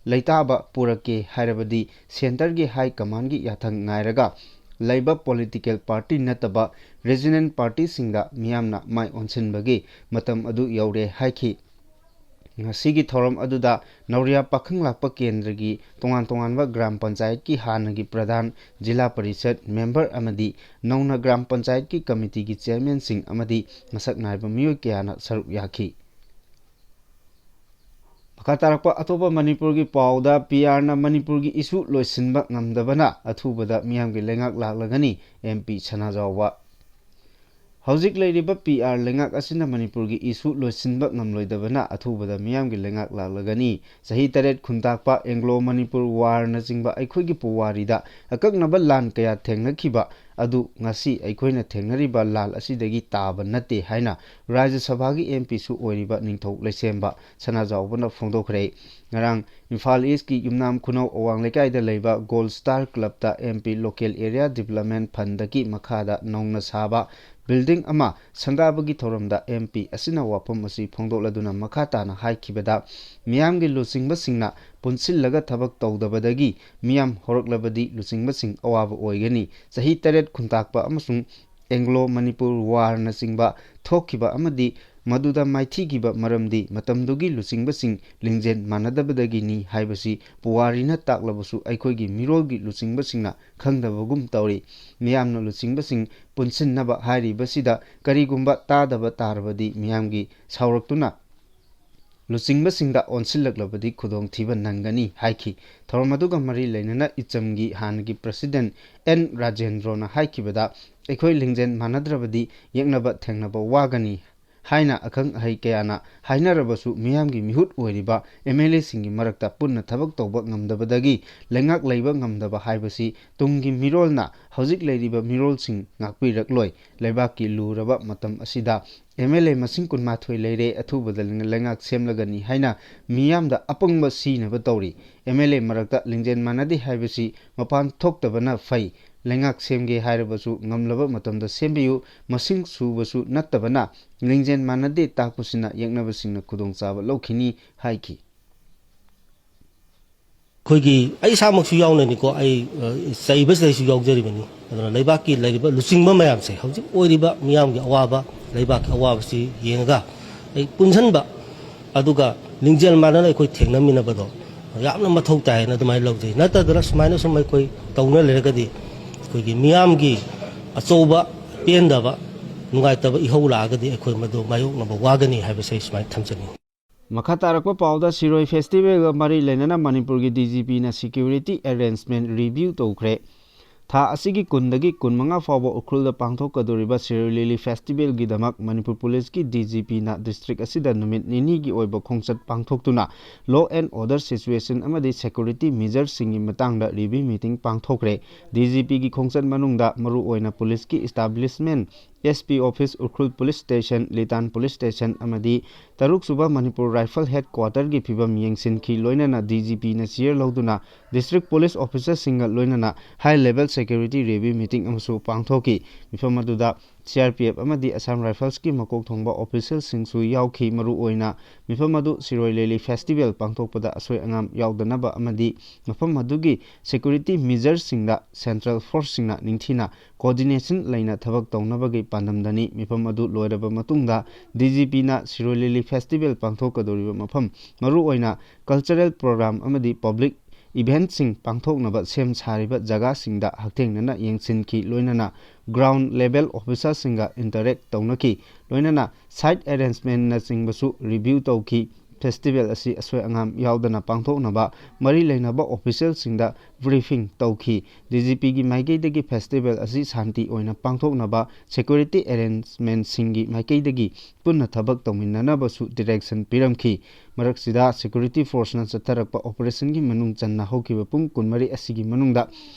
ꯂꯩꯇꯥꯕ ꯄꯨꯔꯛꯀꯦ ꯍꯥꯏꯔꯕꯗꯤ centreꯒꯤ high commandꯒꯤ ꯌꯥꯊꯪ ꯉꯥꯏꯔꯒ ꯂꯩꯕ political party ꯅꯠꯇꯕ regional partyꯁꯤꯡꯗ ꯃꯤꯌꯥꯝꯅ ꯃꯥꯏ ꯑꯣꯟꯁꯤꯟꯕꯒꯤ ꯃꯇꯝ ꯑꯗꯨ ꯌꯧꯔꯦ ꯍꯥꯏꯈꯤ꯫ ꯉꯁꯤꯒꯤ ꯊꯧꯔꯝ ꯑꯗꯨꯗ ꯅꯧꯔꯤꯌꯥ ꯄꯥꯈꯪ ꯂꯥꯛꯄ ꯀꯦꯟꯗ꯭ꯔꯒꯤ ꯇꯣꯉꯥꯟ ꯇꯣꯉꯥꯟꯕ ꯒ꯭ꯔꯥꯝ ꯄꯟꯆꯥꯌꯠꯀꯤ ꯍꯥꯟꯅꯒꯤ ꯄ꯭ꯔꯙꯥꯟ, ꯖꯤꯂꯥ ꯄꯔꯤꯁꯠ member ꯑꯃꯗꯤ ꯅꯧꯅ ꯒ꯭ꯔꯥꯝ ꯄꯟꯆꯥꯌꯠꯀꯤ committeeꯒꯤ chairmanꯁꯤꯡ ꯑꯃꯗꯤ ꯃꯁꯛ ꯅꯥꯏꯕ ꯃꯤꯑꯣꯏ ꯀꯌꯥꯅ ꯁꯔꯨꯛ ꯌꯥꯈꯤ꯫ ꯃꯈꯥ ꯇꯥꯔꯛꯄ ꯑꯇꯣꯞꯄ ꯃꯅꯤꯄꯨꯔꯒꯤ ꯄꯥꯎꯗ, PRꯅ ꯃꯅꯤꯄꯨꯔꯒꯤ issue ꯂꯣꯏꯁꯤꯟꯕ ꯉꯝꯗꯕꯅ ꯑꯊꯨꯕꯗ ꯃꯤꯌꯥꯝꯒꯤ ꯂꯩꯉꯥꯛ ꯂꯥꯛꯂꯒꯅꯤ, MP ꯁꯅꯥꯖꯥꯎꯕ꯫ ꯍꯧꯖꯤꯛ ꯂꯩꯔꯤꯕ ꯄꯤ ꯑꯥꯔ ꯂꯩꯉꯥꯛ ꯑꯁꯤꯅ ꯃꯅꯤꯄꯨꯔꯒꯤ ꯏꯁꯨ ꯂꯣꯏꯁꯤꯟꯕ ꯉꯝꯂꯣꯏꯗꯕꯅ ꯑꯊꯨꯕꯗ ꯃꯤꯌꯥꯝꯒꯤ ꯂꯩꯉꯥꯛ ꯂꯥꯛꯂꯒꯅꯤ꯫ ꯆꯍꯤ ꯇꯔꯦꯠ ꯈꯨꯟꯇꯥꯛꯄ ꯑꯦꯡꯒ꯭ꯂꯣ ꯃꯅꯤꯄꯨꯔ ꯋꯥꯔꯅꯆꯤꯡꯕ ꯑꯩꯈꯣꯏꯒꯤ ꯄꯨꯋꯥꯔꯤꯗ ꯑꯀꯛꯅꯕ ꯂꯥꯟ ꯀꯌꯥ ꯊꯦꯡꯅꯈꯤꯕ ꯑꯗꯨ ꯉꯁꯤ ꯑꯩꯈꯣꯏꯅ ꯊꯦꯡꯅꯔꯤꯕ ꯂꯥꯟ ꯑꯁꯤꯗꯒꯤ ꯇꯥꯕ ꯅꯠꯇꯦ ꯍꯥꯏꯅ ꯔꯥꯖ꯭ꯌ ꯁꯚꯥꯒꯤ ꯑꯦꯝ ꯄꯤꯁꯨ ꯑꯣꯏꯔꯤꯕ ꯅꯤꯡꯊꯧ ꯂꯩꯁꯦꯝꯕ ꯁꯅꯥꯖꯥꯎꯕꯅ ꯐꯣꯡꯗꯣꯛꯈ꯭ꯔꯦ꯫ ꯉꯔꯥꯡ ꯏꯝꯐꯥꯜ ꯏꯁꯀꯤ ꯌꯨꯝꯅꯥꯝ ꯈꯨꯅꯧ ꯑꯋꯥꯡ ꯂꯩꯀꯥꯏꯗ ꯂꯩꯕ ꯒꯣꯜ ꯁ꯭ꯇꯥꯔ ꯀ꯭ꯂꯕꯇ M P local area development ꯐꯟꯗꯒꯤ ꯃꯈꯥꯗ ꯅꯧꯅ ꯁꯥꯕ ꯕꯤꯜꯗꯤꯡ ꯑꯃ ꯁꯪꯒꯥꯕꯒꯤ ꯊꯧꯔꯝꯗ ꯑꯦꯝ ꯄꯤ ꯑꯁꯤꯅ ꯋꯥꯐꯝ ꯑꯁꯤ ꯐꯣꯡꯗꯣꯛꯂꯗꯨꯅ ꯃꯈꯥ ꯇꯥꯅ ꯍꯥꯏꯈꯤꯕꯗ, ꯃꯤꯌꯥꯝꯒꯤ ꯂꯨꯆꯤꯡꯕꯁꯤꯡꯅ ꯄꯨꯟꯁꯤꯜꯂꯒ ꯊꯕꯛ ꯇꯧꯗꯕꯗꯒꯤ ꯃꯤꯌꯥꯝ ꯍꯧꯔꯛꯂꯕꯗꯤ ꯂꯨꯆꯤꯡꯕꯁꯤꯡ ꯑꯋꯥꯕ ꯑꯣꯏꯒꯅꯤ꯫ ꯆꯍꯤ ꯇꯔꯦꯠ ꯈꯨꯟꯇꯥꯛꯄ ꯑꯃꯁꯨꯡ ꯑꯦꯡꯒ꯭ꯂꯣ ꯃꯅꯤꯄꯨꯔ ꯋꯥꯔꯅꯆꯤꯡꯕ ꯊꯣꯛꯈꯤꯕ ꯑꯃꯗꯤ ꯃꯗꯨꯗ ꯃꯥꯏꯊꯤꯈꯤꯕ ꯃꯔꯝꯗꯤ ꯃꯇꯝꯗꯨꯒꯤ ꯂꯨꯆꯤꯡꯕꯁꯤꯡ ꯂꯤꯡꯖꯦꯜ ꯃꯥꯟꯅꯗꯕꯗꯒꯤꯅꯤ ꯍꯥꯏꯕꯁꯤ ꯄꯨꯋꯥꯔꯤꯅ ꯇꯥꯛꯂꯕꯁꯨ ꯑꯩꯈꯣꯏꯒꯤ ꯃꯤꯔꯣꯜꯒꯤ ꯂꯨꯆꯤꯡꯕꯁꯤꯡꯅ ꯈꯪꯗꯕꯒꯨꯝ ꯇꯧꯔꯤ꯫ ꯃꯤꯌꯥꯝꯅ ꯂꯨꯆꯤꯡꯕꯁꯤꯡ ꯄꯨꯟꯁꯤꯟꯅꯕ ꯍꯥꯏꯔꯤꯕꯁꯤꯗ ꯀꯔꯤꯒꯨꯝꯕ ꯇꯥꯗꯕ ꯇꯥꯔꯕꯗꯤ ꯃꯤꯌꯥꯝꯒꯤ ꯁꯥꯎꯔꯛꯇꯨꯅ ꯂꯨꯆꯤꯡꯕꯁꯤꯡꯗ ꯑꯣꯟꯁꯤꯜꯂꯛꯂꯕꯗꯤ ꯈꯨꯗꯣꯡꯊꯤꯕ ꯅꯪꯒꯅꯤ ꯍꯥꯏꯈꯤ꯫ ꯊꯧꯔꯝ ꯑꯗꯨꯒ ꯃꯔꯤ ꯂꯩꯅꯅ ꯏꯆꯝꯒꯤ ꯍꯥꯟꯅꯒꯤ ꯄ꯭ꯔꯁꯤꯗꯦꯟ ꯑꯦꯟ ꯔꯥꯖꯦꯟꯗ꯭ꯔꯣꯅ ꯍꯥꯏꯈꯤꯕꯗ, ꯑꯩꯈꯣꯏ ꯂꯤꯡꯖꯦꯜ ꯃꯥꯟꯅꯗ꯭ꯔꯕꯗꯤ ꯌꯦꯛꯅꯕ ꯊꯦꯡꯅꯕ ꯋꯥꯒꯅꯤ ꯍꯥꯏꯅ ꯑꯈꯪ ꯑꯍꯩ ꯀꯌꯥꯅ ꯍꯥꯏꯅꯔꯕꯁꯨ ꯃꯤꯌꯥꯝꯒꯤ ꯃꯤꯍꯨꯠ ꯑꯣꯏꯔꯤꯕ ꯑꯦꯝ ꯑꯦꯜ ꯑꯦꯁꯤꯡꯒꯤ ꯃꯔꯛꯇ ꯄꯨꯟꯅ ꯊꯕꯛ ꯇꯧꯕ ꯉꯝꯗꯕꯗꯒꯤ ꯂꯩꯉꯥꯛ ꯂꯩꯕ ꯉꯝꯗꯕ ꯍꯥꯏꯕꯁꯤ ꯇꯨꯡꯒꯤ ꯃꯤꯔꯣꯜꯅ ꯍꯧꯖꯤꯛ ꯂꯩꯔꯤꯕ ꯃꯤꯔꯣꯜꯁꯤꯡ ꯉꯥꯛꯄꯤꯔꯛꯂꯣꯏ꯫ ꯂꯩꯕꯥꯛꯀꯤ ꯂꯨꯔꯕ ꯃꯇꯝ ꯑꯁꯤꯗ ꯑꯦꯝ ꯑꯦꯜ ꯑꯦ ꯃꯁꯤꯡ ꯀꯨꯟꯃꯥꯊꯣꯏ ꯂꯩꯔꯦ, ꯑꯊꯨꯕꯗ ꯂꯩꯉꯥꯛ ꯁꯦꯝꯂꯒꯅꯤ ꯍꯥꯏꯅ ꯃꯤꯌꯥꯝꯗ ꯑꯄꯪꯕ ꯁꯤꯅꯕ ꯇꯧꯔꯤ꯫ ꯑꯦꯝ ꯑꯦꯜ ꯑꯦ ꯃꯔꯛꯇ ꯂꯤꯡꯖꯦꯜ ꯃꯥꯟꯅꯗꯦ ꯍꯥꯏꯕꯁꯤ ꯃꯄꯥꯟ ꯊꯣꯛꯇꯕꯅ ꯐꯩ꯫ ꯂꯩꯉꯥꯛ ꯁꯦꯝꯒꯦ ꯍꯥꯏꯔꯕꯁꯨ ꯉꯝꯂꯕ ꯃꯇꯝꯗ ꯁꯦꯝꯕꯤꯌꯨ꯫ ꯃꯁꯤꯡ ꯁꯨꯕꯁꯨ ꯅꯠꯇꯕꯅ ꯂꯤꯡꯖꯦꯜ ꯃꯥꯟꯅꯗꯦ ꯇꯥꯛꯄꯁꯤꯅ ꯌꯦꯛꯅꯕꯁꯤꯡꯅ ꯈꯨꯗꯣꯡꯆꯥꯕ ꯂꯧꯈꯤꯅꯤ ꯍꯥꯏꯈꯤ꯫ ꯑꯩꯈꯣꯏꯒꯤ, ꯑꯩ ꯏꯁꯥꯃꯛꯁꯨ ꯌꯥꯎꯅꯅꯤꯀꯣ, ꯑꯩ, ꯑ, ꯆꯩꯕꯁꯤꯗꯩꯁꯨ ꯌꯥꯎꯖꯔꯤꯕꯅꯤ꯫ ꯑꯗꯨꯅ ꯂꯩꯕꯥꯛꯀꯤ ꯂꯩꯔꯤꯕ ꯂꯨꯆꯤꯡꯕ ꯃꯌꯥꯝꯁꯦ, ꯍꯧꯖꯤꯛ ꯑꯣꯏꯔꯤꯕ ꯃꯤꯌꯥꯝꯒꯤ ꯑꯋꯥꯕ, ꯂꯩꯕꯥꯛꯀꯤ ꯑꯋꯥꯕꯁꯤ ꯌꯦꯡꯉꯒ ꯑꯩ ꯄꯨꯟꯁꯤꯟꯕ, ꯑꯗꯨꯒ ꯂꯤꯡꯖꯦꯜ ꯃꯥꯟꯅꯅ ꯑꯩꯈꯣꯏ ꯊꯦꯡꯅꯃꯤꯟꯅꯕꯗꯣ ꯌꯥꯝꯅ ꯃꯊꯧ ꯇꯥꯏ ꯍꯥꯏꯅ ꯑꯗꯨꯃꯥꯏꯅ ꯂꯧꯖꯩ꯫ ꯅꯠꯇꯗꯅ ꯁꯨꯃꯥꯏꯅ ꯁꯨꯝ ꯑꯩꯈꯣꯏ ꯇꯧꯅ ꯂꯩꯔꯒꯗꯤ ꯑꯩꯈꯣꯏꯒꯤ ꯃꯤꯌꯥꯝꯒꯤ ꯑꯆꯧꯕ ꯄꯦꯟꯗꯕ, ꯅꯨꯡꯉꯥꯏꯇꯕ ꯏꯍꯧ ꯂꯥꯛꯑꯒꯗꯤ ꯑꯩꯈꯣꯏ ꯃꯗꯨ ꯃꯥꯌꯣꯛꯅꯕ ꯋꯥꯒꯅꯤ ꯍꯥꯏꯕꯁꯦ ꯑꯩ ꯁꯨꯃꯥꯏꯅ ꯊꯝꯖꯅꯤꯡꯉꯤ꯫ ꯃꯈꯥ ꯇꯥꯔꯛꯄ ꯄꯥꯎꯗ ꯁꯤꯔꯣꯏ ꯐꯦꯁꯇꯤꯚꯦꯜꯒ ꯃꯔꯤ ꯂꯩꯅꯅ ꯃꯅꯤꯄꯨꯔꯒꯤ ꯗꯤ ꯖꯤ ꯄꯤꯅ ꯁꯦꯀ꯭ꯌꯨꯔꯤꯇꯤ ꯑꯦꯔꯦꯟꯖꯃꯦꯟ ꯔꯤꯚ꯭ꯌꯨ ꯇꯧꯈ꯭ꯔꯦ꯫ ꯊꯥ ꯑꯁꯤꯒꯤ ꯀꯨꯟꯗꯒꯤ ꯀꯨꯟꯃꯉꯥ ꯐꯥꯎꯕ ꯎꯈ꯭ꯔꯨꯜꯗ ꯄꯥꯡꯊꯣꯛꯀꯗꯧꯔꯤꯕ ꯁꯤꯔꯣꯏ ꯂꯤꯂꯤ ꯐꯦꯁꯇꯤꯚꯦꯜꯒꯤꯗꯃꯛ ꯃꯅꯤꯄꯨꯔ ꯄꯨꯂꯤꯁꯀꯤ ꯗꯤ ꯖꯤ ꯄꯤꯅ ꯗꯤꯁꯇ꯭ꯔꯤꯛ ꯑꯁꯤꯗ ꯅꯨꯃꯤꯠ ꯅꯤꯅꯤꯒꯤ ꯑꯣꯏꯕ ꯈꯣꯡꯆꯠ ꯄꯥꯡꯊꯣꯛꯇꯨꯅ law and order situation ꯑꯃꯗꯤ security measuresꯁꯤꯡꯒꯤ ꯃꯇꯥꯡꯗ ꯔꯤꯚ꯭ꯌꯨ ꯃꯤꯇꯤꯡ ꯄꯥꯡꯊꯣꯛꯈ꯭ꯔꯦ꯫ ꯗꯤ ꯖꯤ ꯄꯤꯒꯤ ꯈꯣꯡꯆꯠ ꯃꯅꯨꯡꯗ ꯃꯔꯨꯑꯣꯏꯅ ꯄꯨꯂꯤꯁꯀꯤ establishment, S P office, Ukhrul police station, Litan police station ꯑꯃꯗꯤ ꯇꯔꯨꯛꯁꯨꯕ ꯃꯅꯤꯄꯨꯔ ꯔꯥꯏꯐꯜ ꯍꯦꯗꯀ꯭ꯋꯥꯇꯔꯒꯤ ꯐꯤꯚꯝ ꯌꯦꯡꯁꯤꯟꯈꯤ꯫ ꯂꯣꯏꯅꯅ ꯗꯤ ꯖꯤ ꯄꯤꯅ ꯆꯤꯌꯔ ꯂꯧꯗꯨꯅ ꯗꯤꯁꯇ꯭ꯔꯤꯛ ꯄꯨꯂꯤꯁ ꯑꯣꯐꯤꯁꯔꯁꯤꯡꯒ ꯂꯣꯏꯅꯅ high level security review meeting ꯑꯃꯁꯨ ꯄꯥꯡꯊꯣꯛꯈꯤ꯫ ꯃꯤꯐꯝ ꯑꯗꯨꯗ ꯁꯤ ꯑꯥꯔ ꯄꯤ ꯑꯦꯐ ꯑꯃꯗꯤ ꯑꯁꯥꯝ ꯔꯥꯏꯐꯜꯁꯀꯤ ꯃꯀꯣꯛ ꯊꯣꯡꯕ ꯑꯣꯐꯤꯁꯤꯌꯦꯜꯁꯤꯡꯁꯨ ꯌꯥꯎꯈꯤ꯫ ꯃꯔꯨꯑꯣꯏꯅ ꯃꯤꯐꯝ ꯑꯗꯨ ꯁꯤꯔꯣꯏ ꯂꯤꯂꯤ ꯐꯦꯁꯇꯤꯚꯦꯜ ꯄꯥꯡꯊꯣꯛꯄꯗ ꯑꯁꯣꯏ ꯑꯉꯥꯝ ꯌꯥꯎꯗꯅꯕ ꯑꯃꯗꯤ ꯃꯐꯝ ꯑꯗꯨꯒꯤ ꯁꯦꯀ꯭ꯌꯨꯔꯤꯇꯤ ꯃꯤꯖꯔꯁꯤꯡꯗ ꯁꯦꯟꯇ꯭ꯔꯦꯜ ꯐꯣꯔꯁꯁꯤꯡꯅ ꯅꯤꯡꯊꯤꯅ ꯀꯣꯑꯣꯔꯗꯤꯅꯦꯁꯟ ꯂꯩꯅ ꯊꯕꯛ ꯇꯧꯅꯕꯒꯤ ꯄꯥꯟꯗꯝꯗꯅꯤ꯫ ꯃꯤꯐꯝ ꯑꯗꯨ ꯂꯣꯏꯔꯕ ꯃꯇꯨꯡꯗ ꯗꯤ ꯖꯤ ꯄꯤꯅ ꯁꯤꯔꯣꯏ ꯂꯤꯂꯤ ꯐꯦꯁꯇꯤꯚꯦꯜ ꯄꯥꯡꯊꯣꯛꯀꯗꯧꯔꯤꯕ ꯃꯐꯝ, ꯃꯔꯨꯑꯣꯏꯅ ꯀꯜꯆꯔꯦꯜ ꯄ꯭ꯔꯣꯒ꯭ꯔꯥꯝ ꯑꯃꯗꯤ ꯄꯕ꯭ꯂꯤꯛ ꯏꯚꯦꯟꯠꯁꯤꯡ ꯄꯥꯡꯊꯣꯛꯅꯕ ꯁꯦꯝ ꯁꯥꯔꯤꯕ ꯖꯒꯥꯁꯤꯡꯗ ꯍꯛꯊꯦꯡꯅꯅ ꯌꯦꯡꯁꯤꯟꯈꯤ꯫ ꯂꯣꯏꯅꯅ ꯒ꯭ꯔꯥꯎꯟ ꯂꯦꯚꯦꯜ ꯑꯣꯐꯤꯁꯥꯔꯁꯤꯡꯒ ꯏꯟꯇꯔꯦꯛ ꯇꯧꯅꯈꯤ꯫ ꯂꯣꯏꯅꯅ ꯁꯥꯏꯠ ꯑꯦꯔꯦꯟꯖꯃꯦꯟꯅꯆꯤꯡꯕꯁꯨ ꯔꯤꯚ꯭ꯌꯨ ꯇꯧꯈꯤ꯫ ꯐꯦꯁꯇꯤꯚꯦꯜ ꯑꯁꯤ ꯑꯁꯣꯏ ꯑꯉꯥꯝ ꯌꯥꯎꯗꯅ ꯄꯥꯡꯊꯣꯛꯅꯕ ꯃꯔꯤ ꯂꯩꯅꯕ ꯑꯣꯐꯤꯁꯤꯌꯦꯜꯁꯤꯡꯗ ꯕ꯭ꯔꯤꯐꯤꯡ ꯇꯧꯈꯤ꯫ ꯗꯤ ꯖꯤ ꯄꯤꯒꯤ ꯃꯥꯏꯀꯩꯗꯒꯤ ꯐꯦꯁꯇꯤꯚꯦꯜ ꯑꯁꯤ ꯁꯥꯟꯇꯤ ꯑꯣꯏꯅ ꯄꯥꯡꯊꯣꯛꯅꯕ ꯁꯦꯀ꯭ꯌꯨꯔꯤꯇꯤ ꯑꯦꯔꯦꯟꯖꯃꯦꯟꯠꯁꯤꯡꯒꯤ ꯃꯥꯏꯀꯩꯗꯒꯤ ꯄꯨꯟꯅ ꯊꯕꯛ ꯇꯧꯃꯤꯟꯅꯅꯕꯁꯨ ꯗꯤꯔꯦꯛꯁꯟ ꯄꯤꯔꯝꯈꯤ꯫ ꯃꯔꯛꯁꯤꯗ ꯁꯦꯀ꯭ꯌꯨꯔꯤꯇꯤ ꯐꯣꯔꯁꯅ ꯆꯠꯊꯔꯛꯄ ꯑꯣꯄꯔꯦꯁꯟꯒꯤ ꯃꯅꯨꯡ ꯆꯟꯅ ꯍꯧꯈꯤꯕ ꯄꯨꯡ ꯀꯨꯟꯃꯔꯤ ꯑꯁꯤꯒꯤ ꯃꯅꯨꯡꯗ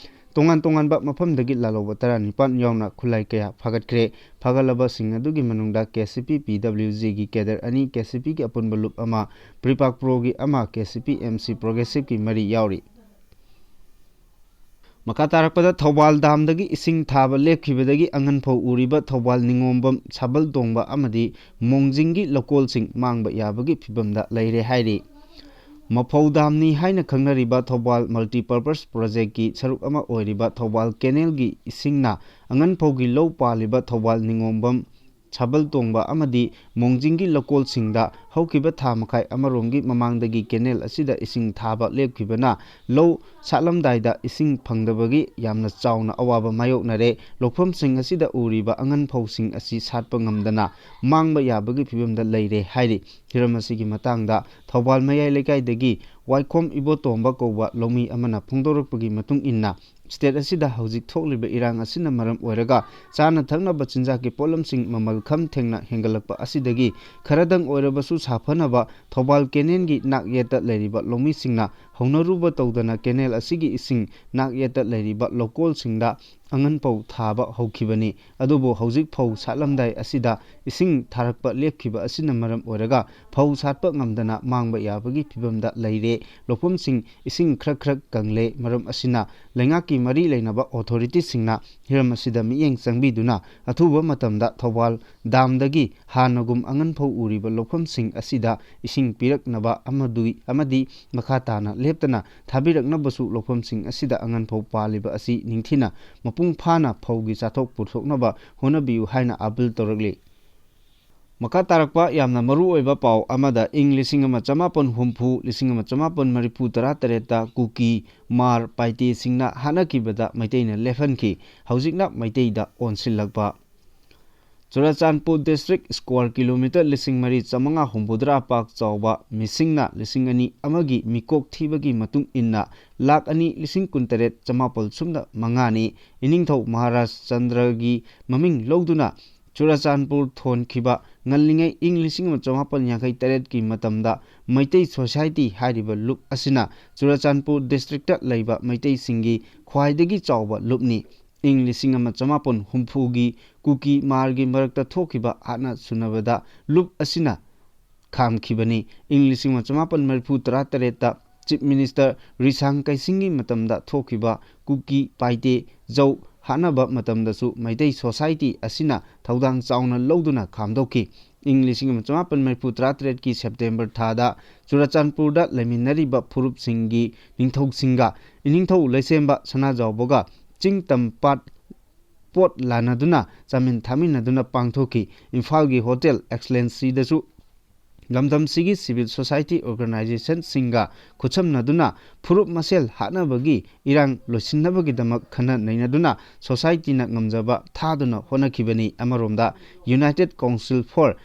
ꯇꯣꯉꯥꯟ ꯇꯣꯉꯥꯟꯕ ꯃꯐꯝꯗꯒꯤ ꯂꯥꯜꯍꯧꯕ ꯇꯔꯥꯅꯤꯄꯥꯟ ꯌꯥꯎꯅ ꯈꯨꯠꯂꯥꯏ ꯀꯌꯥ ꯐꯥꯒꯠꯈ꯭ꯔꯦ꯫ ꯐꯥꯒꯠꯂꯕꯁꯤꯡ ꯑꯗꯨꯒꯤ ꯃꯅꯨꯡꯗ ꯀꯦ ꯁꯤ ꯄꯤ ꯄꯤ ꯗꯕ꯭ꯂꯤꯎ ꯖꯤꯒꯤ ꯀꯦꯗꯔ ꯑꯅꯤ, ꯀꯦ ꯁꯤ ꯄꯤꯒꯤ ꯑꯄꯨꯟꯕ ꯂꯨꯞ ꯑꯃ, ꯄ꯭ꯔꯤꯄꯥꯛ ꯄ꯭ꯔꯣꯒꯤ ꯑꯃ, K C P M C ꯄ꯭ꯔꯣꯒ꯭ꯔꯦꯁꯤꯞꯀꯤ ꯃꯔꯤ ꯌꯥꯎꯔꯤ꯫ ꯃꯈꯥ ꯇꯥꯔꯛꯄꯗ, ꯊꯧꯕꯥꯜ ꯗꯥꯝꯗꯒꯤ ꯏꯁꯤꯡ ꯊꯥꯕ ꯂꯦꯞꯈꯤꯕꯗꯒꯤ ꯑꯉꯟꯐꯧ ꯎꯔꯤꯕ ꯊꯧꯕꯥꯜ ꯅꯤꯉꯣꯝꯕꯝ, ꯁꯥꯕꯜ ꯇꯣꯡꯕ ꯑꯃꯗꯤ ꯃꯣꯡꯖꯤꯡꯒꯤ ꯂꯧꯀꯣꯜꯁꯤꯡ ꯃꯥꯡꯕ ꯌꯥꯕꯒꯤ ꯐꯤꯕꯝꯗ ꯂꯩꯔꯦ ꯍꯥꯏꯔꯤ꯫ ꯃꯐꯧ ꯗꯥꯝꯅꯤ ꯍꯥꯏꯅ ꯈꯪꯅꯔꯤꯕ ꯊꯧꯕꯥꯜ ꯃꯜꯇꯤꯄꯔꯄꯁ ꯄ꯭ꯔꯣꯖꯦꯛꯀꯤ ꯁꯔꯨꯛ ꯑꯃ ꯑꯣꯏꯔꯤꯕ ꯊꯧꯕꯥꯜ ꯀꯦꯅꯦꯜꯒꯤ ꯏꯁꯤꯡꯅ ꯑꯉꯟꯐꯧꯒꯤ ꯂꯧ ꯄꯥꯜꯂꯤꯕ ꯊꯧꯕꯥꯜ ꯅꯤꯉꯣꯝꯕꯝ, ꯁꯥꯕꯜ ꯇꯣꯡꯕ ꯑꯃꯗꯤ ꯃꯣꯡꯖꯤꯡꯒꯤ ꯂꯧꯀꯣꯜꯁꯤꯡꯗ ꯍꯧꯈꯤꯕ ꯊꯥ ꯃꯈꯥꯏ ꯑꯃꯔꯣꯝꯒꯤ ꯃꯃꯥꯡꯗꯒꯤ ꯀꯦꯅꯦꯜ ꯑꯁꯤꯗ ꯏꯁꯤꯡ ꯊꯥꯕ ꯂꯦꯞꯈꯤꯕꯅ ꯂꯧ ꯁꯥꯠꯂꯝꯗꯥꯏꯗ ꯏꯁꯤꯡ ꯐꯪꯗꯕꯒꯤ ꯌꯥꯝꯅ ꯆꯥꯎꯅ ꯑꯋꯥꯕ ꯃꯥꯌꯣꯛꯅꯔꯦ꯫ ꯂꯧꯐꯝꯁꯤꯡ ꯑꯁꯤꯗ ꯎꯔꯤꯕ ꯑꯉꯟꯐꯧꯁꯤꯡ ꯑꯁꯤ ꯁꯥꯠꯄ ꯉꯝꯗꯅ ꯃꯥꯡꯕ ꯌꯥꯕꯒꯤ ꯐꯤꯕꯝꯗ ꯂꯩꯔꯦ ꯍꯥꯏꯔꯤ꯫ ꯍꯤꯔꯝ ꯑꯁꯤꯒꯤ ꯃꯇꯥꯡꯗ ꯊꯧꯕꯥꯜ ꯃꯌꯥꯏ ꯂꯩꯀꯥꯏꯗꯒꯤ ꯋꯥꯏꯈꯣꯝ ꯏꯕꯣꯇꯣꯝꯕ ꯀꯧꯕ ꯂꯧꯃꯤ ꯑꯃꯅ ꯐꯣꯡꯗꯣꯔꯛꯄꯒꯤ ꯃꯇꯨꯡ ꯏꯟꯅ, ꯁ꯭ꯇꯦꯠ ꯑꯁꯤꯗ ꯍꯧꯖꯤꯛ ꯊꯣꯛꯂꯤꯕ ꯏꯔꯥꯡ ꯑꯁꯤꯅ ꯃꯔꯝ ꯑꯣꯏꯔꯒ ꯆꯥꯅ ꯊꯛꯅꯕ ꯆꯤꯟꯖꯥꯛꯀꯤ ꯄꯣꯠꯂꯝꯁꯤꯡ ꯃꯃꯜ ꯈꯝ ꯊꯦꯡꯅ ꯍꯦꯟꯒꯠꯂꯛꯄ ꯑꯁꯤꯗꯒꯤ ꯈꯔꯗꯪ ꯑꯣꯏꯔꯕꯁꯨ ꯁꯥꯐꯅꯕ ꯊꯧꯕꯥꯜ ꯀꯦꯅꯦꯜꯒꯤ ꯅꯥꯛ ꯌꯦꯠꯇ ꯂꯩꯔꯤꯕ ꯂꯧꯃꯤꯁꯤꯡꯅ ꯍꯧꯅꯔꯨꯕ ꯇꯧꯗꯅ ꯀꯦꯅꯦꯜ ꯑꯁꯤꯒꯤ ꯏꯁꯤꯡ ꯅꯥꯛ ꯌꯦꯠꯇ ꯂꯩꯔꯤꯕ ꯂꯧꯀꯣꯜꯁꯤꯡꯗ ꯑꯉꯟ ꯐꯧ ꯊꯥꯕ ꯍꯧꯈꯤꯕꯅꯤ꯫ ꯑꯗꯨꯕꯨ ꯍꯧꯖꯤꯛ ꯐꯧ ꯁꯥꯠꯂꯝꯗꯥꯏ ꯑꯁꯤꯗ ꯏꯁꯤꯡ ꯊꯥꯔꯛꯄ ꯂꯦꯞꯈꯤꯕ ꯑꯁꯤꯅ ꯃꯔꯝ ꯑꯣꯏꯔꯒ ꯐꯧ ꯁꯥꯠꯄ ꯉꯝꯗꯅ ꯃꯥꯡꯕ ꯌꯥꯕꯒꯤ ꯐꯤꯕꯝꯗ ꯂꯩꯔꯦ꯫ ꯂꯧꯐꯝꯁꯤꯡ ꯏꯁꯤꯡ ꯈꯔ ꯈꯔ ꯀꯪꯂꯦ꯫ ꯃꯔꯝ ꯑꯁꯤꯅ ꯂꯩꯉꯥꯛꯀꯤ ꯃꯔꯤ ꯂꯩꯅꯕ ꯑꯣꯊꯣꯔꯤꯇꯤꯁꯤꯡꯅ ꯍꯤꯔꯝ ꯑꯁꯤꯗ ꯃꯤꯠꯌꯦꯡ ꯆꯪꯕꯤꯗꯨꯅ ꯑꯊꯨꯕ ꯃꯇꯝꯗ ꯊꯧꯕꯥꯜ ꯗꯥꯝꯗꯒꯤ ꯍꯥꯟꯅꯒꯨꯝ ꯑꯉꯟ ꯐꯧ ꯎꯔꯤꯕ ꯂꯧꯐꯝꯁꯤꯡ ꯑꯁꯤꯗ ꯏꯁꯤꯡ ꯄꯤꯔꯛꯅꯕ ꯑꯃꯗꯨ-, ꯑꯃꯗꯤ ꯃꯈꯥ ꯇꯥꯅ ꯂꯦꯞꯇꯅ ꯊꯥꯕꯤꯔꯛꯅꯕꯁꯨ ꯂꯧꯐꯝꯁꯤꯡ ꯑꯁꯤꯗ ꯑꯉꯟ ꯐꯧ ꯄꯥꯜꯂꯤꯕ ꯑꯁꯤ ꯅꯤꯡꯊꯤꯅ ꯃꯄꯨꯡ ꯐꯥꯅ ꯐꯧꯒꯤ ꯆꯥꯊꯣꯛ ꯄꯨꯊꯣꯛꯅꯕ ꯍꯣꯠꯅꯕꯤꯌꯨ ꯍꯥꯏꯅ ꯑꯥꯄꯤꯜ ꯇꯧꯔꯛꯂꯤ꯫ ꯃꯈꯥ ꯇꯥꯔꯛꯄ ꯌꯥꯝꯅ ꯃꯔꯨ ꯑꯣꯏꯕ ꯄꯥꯎ ꯑꯃꯗ, ꯏꯪ ꯂꯤꯁꯤꯡ ꯑꯃ ꯆꯃꯥꯄꯟ ꯍꯨꯝꯐꯨ, ꯂꯤꯁꯤꯡ ꯑꯃ ꯆꯃꯥꯄꯟ ꯃꯔꯤꯐꯨ ꯇꯔꯥ ꯇꯔꯦꯠꯇ ꯀꯨꯀꯤ, ꯃꯥꯔ, ꯄꯥꯏꯇꯦꯁꯤꯡꯅ ꯍꯥꯠꯅꯈꯤꯕꯗ ꯃꯩꯇꯩꯅ ꯂꯦꯞꯍꯟꯈꯤ꯫ ꯍꯧꯖꯤꯛꯅ ꯃꯩꯇꯩꯗ ꯑꯣꯟꯁꯤꯜꯂꯛꯄ꯫ ꯆꯨꯔꯥꯆꯥꯟꯄꯨꯔ ꯗꯤꯁꯇ꯭ꯔꯤꯛ ꯁ꯭ꯀ꯭ꯋꯥꯔ ꯀꯤꯂꯣꯃꯤꯇꯔ ꯂꯤꯁꯤꯡ ꯃꯔꯤ ꯆꯥꯃꯉꯥ ꯍꯨꯝꯐꯨꯇꯔꯥ ꯄꯥꯛ ꯆꯥꯎꯕ ꯃꯤꯁꯤꯡꯅ ꯂꯤꯁꯤꯡ ꯑꯅꯤ ꯑꯃꯒꯤ ꯃꯤꯀꯣꯛ ꯊꯤꯕꯒꯤ ꯃꯇꯨꯡ ꯏꯟꯅ ꯂꯥꯈ ꯑꯅꯤ ꯂꯤꯁꯤꯡ ꯀꯨꯟꯇꯔꯦꯠ ꯆꯃꯥꯄꯜ ꯁꯨꯞꯅ ꯃꯉꯥꯅꯤ꯫ ꯏꯅꯤꯡꯊꯧ ꯃꯍꯥꯔꯥꯖ ꯆꯟꯗ꯭ꯔꯒꯤ ꯃꯃꯤꯡ ꯂꯧꯗꯨꯅ ꯆꯨꯔꯥꯆꯥꯟꯄꯨꯔ ꯊꯣꯟꯈꯤꯕ ꯉꯜꯂꯤꯉꯩ ꯏꯪ ꯂꯤꯁꯤꯡ ꯑꯃ ꯆꯃꯥꯄꯜ ꯌꯥꯡꯈꯩ ꯇꯔꯦꯠꯀꯤ ꯃꯇꯝꯗ ꯃꯩꯇꯩ ꯁꯣꯁꯥꯏꯇꯤ ꯍꯥꯏꯔꯤꯕ ꯂꯨꯞ ꯑꯁꯤꯅ ꯆꯨꯔꯥꯆꯥꯟꯄꯨꯔ ꯗꯤꯁꯇ꯭ꯔꯤꯛꯇ ꯂꯩꯕ ꯃꯩꯇꯩꯁꯤꯡꯒꯤ ꯈ꯭ꯋꯥꯏꯗꯒꯤ ꯆꯥꯎꯕ ꯂꯨꯞꯅꯤ꯫ ꯏꯪ ꯂꯤꯁꯤꯡ ꯑꯃ ꯆꯃꯥꯄꯜ ꯍꯨꯝꯐꯨꯒꯤ ꯀꯨꯀꯤ ꯃꯥꯔꯒꯤ ꯃꯔꯛꯇ ꯊꯣꯛꯈꯤꯕ ꯍꯥꯠꯅ ꯁꯨꯅꯕꯗ ꯂꯨꯞ ꯑꯁꯤꯅ ꯈꯥꯝꯈꯤꯕꯅꯤ꯫ ꯏꯪ ꯂꯤꯁꯤꯡ ꯑꯃ ꯆꯃꯥꯄꯜ ꯃꯔꯤꯐꯨ ꯇꯔꯥ ꯇꯔꯦꯠꯇ ꯆꯤꯐ ꯃꯤꯅꯤꯁꯇꯔ ꯔꯤꯁꯥꯡ ꯀꯩꯁꯤꯡꯒꯤ ꯃꯇꯝꯗ ꯊꯣꯛꯈꯤꯕ ꯀꯨꯀꯤ ꯄꯥꯏꯇꯦ ꯖꯧ ꯍꯥꯠꯅꯕ ꯃꯇꯝꯗꯁꯨ ꯃꯩꯇꯩ ꯁꯣꯁꯥꯏꯇꯤ ꯑꯁꯤꯅ ꯊꯧꯗꯥꯡ ꯆꯥꯎꯅ ꯂꯧꯗꯨꯅ ꯈꯥꯝꯗꯣꯛꯈꯤ꯫ ꯏꯪ ꯂꯤꯁꯤꯡ ꯑꯃ ꯆꯃꯥꯄꯜ ꯃꯔꯤꯐꯨ ꯇꯔꯥ ꯇꯔꯦꯠꯀꯤ ꯁꯦꯞꯇꯦꯝꯕꯔ ꯊꯥꯗ ꯆꯨꯔꯥꯆꯥꯟꯄꯨꯔꯗ ꯂꯩꯃꯤꯟꯅꯔꯤꯕ ꯐꯨꯔꯨꯞꯁꯤꯡꯒꯤ ꯅꯤꯡꯊꯧꯁꯤꯡꯒ ꯏꯅꯤꯡꯊꯧ ꯂꯩꯁꯦꯝꯕ ꯁꯅꯥꯖꯥꯎꯕꯒ ꯆꯤꯡ ꯇꯝ ꯄꯥꯠ ꯄꯣꯠ ꯂꯥꯟꯅꯗꯨꯅ ꯆꯥꯃꯤꯟ ꯊꯛꯃꯤꯟꯅꯗꯨꯅ ꯄꯥꯡꯊꯣꯛꯈꯤ꯫ ꯏꯝꯐꯥꯜꯒꯤ ꯍꯣꯇꯦꯜ ꯑꯦꯛꯁꯂꯦꯟꯁꯤꯗꯁꯨ ꯂꯝꯗꯝꯁꯤꯒꯤ ꯁꯤꯚꯤꯜ ꯁꯣꯁꯥꯏꯇꯤ ꯑꯣꯔꯒꯅꯥꯏꯖꯦꯁꯟꯁꯤꯡꯒ ꯈꯨꯠꯁꯝꯅꯗꯨꯅ ꯐꯨꯔꯨꯞ ꯃꯁꯦꯜ ꯍꯥꯠꯅꯕꯒꯤ ꯏꯔꯥꯡ ꯂꯣꯏꯁꯤꯟꯅꯕꯒꯤꯗꯃꯛ ꯈꯟꯅ ꯅꯩꯅꯗꯨꯅ ꯁꯣꯁꯥꯏꯇꯤꯅ ꯉꯝꯖꯕ ꯊꯥꯗꯨꯅ ꯍꯣꯠꯅꯈꯤꯕꯅꯤ꯫ ꯑꯃꯔꯣꯝꯗ United Council for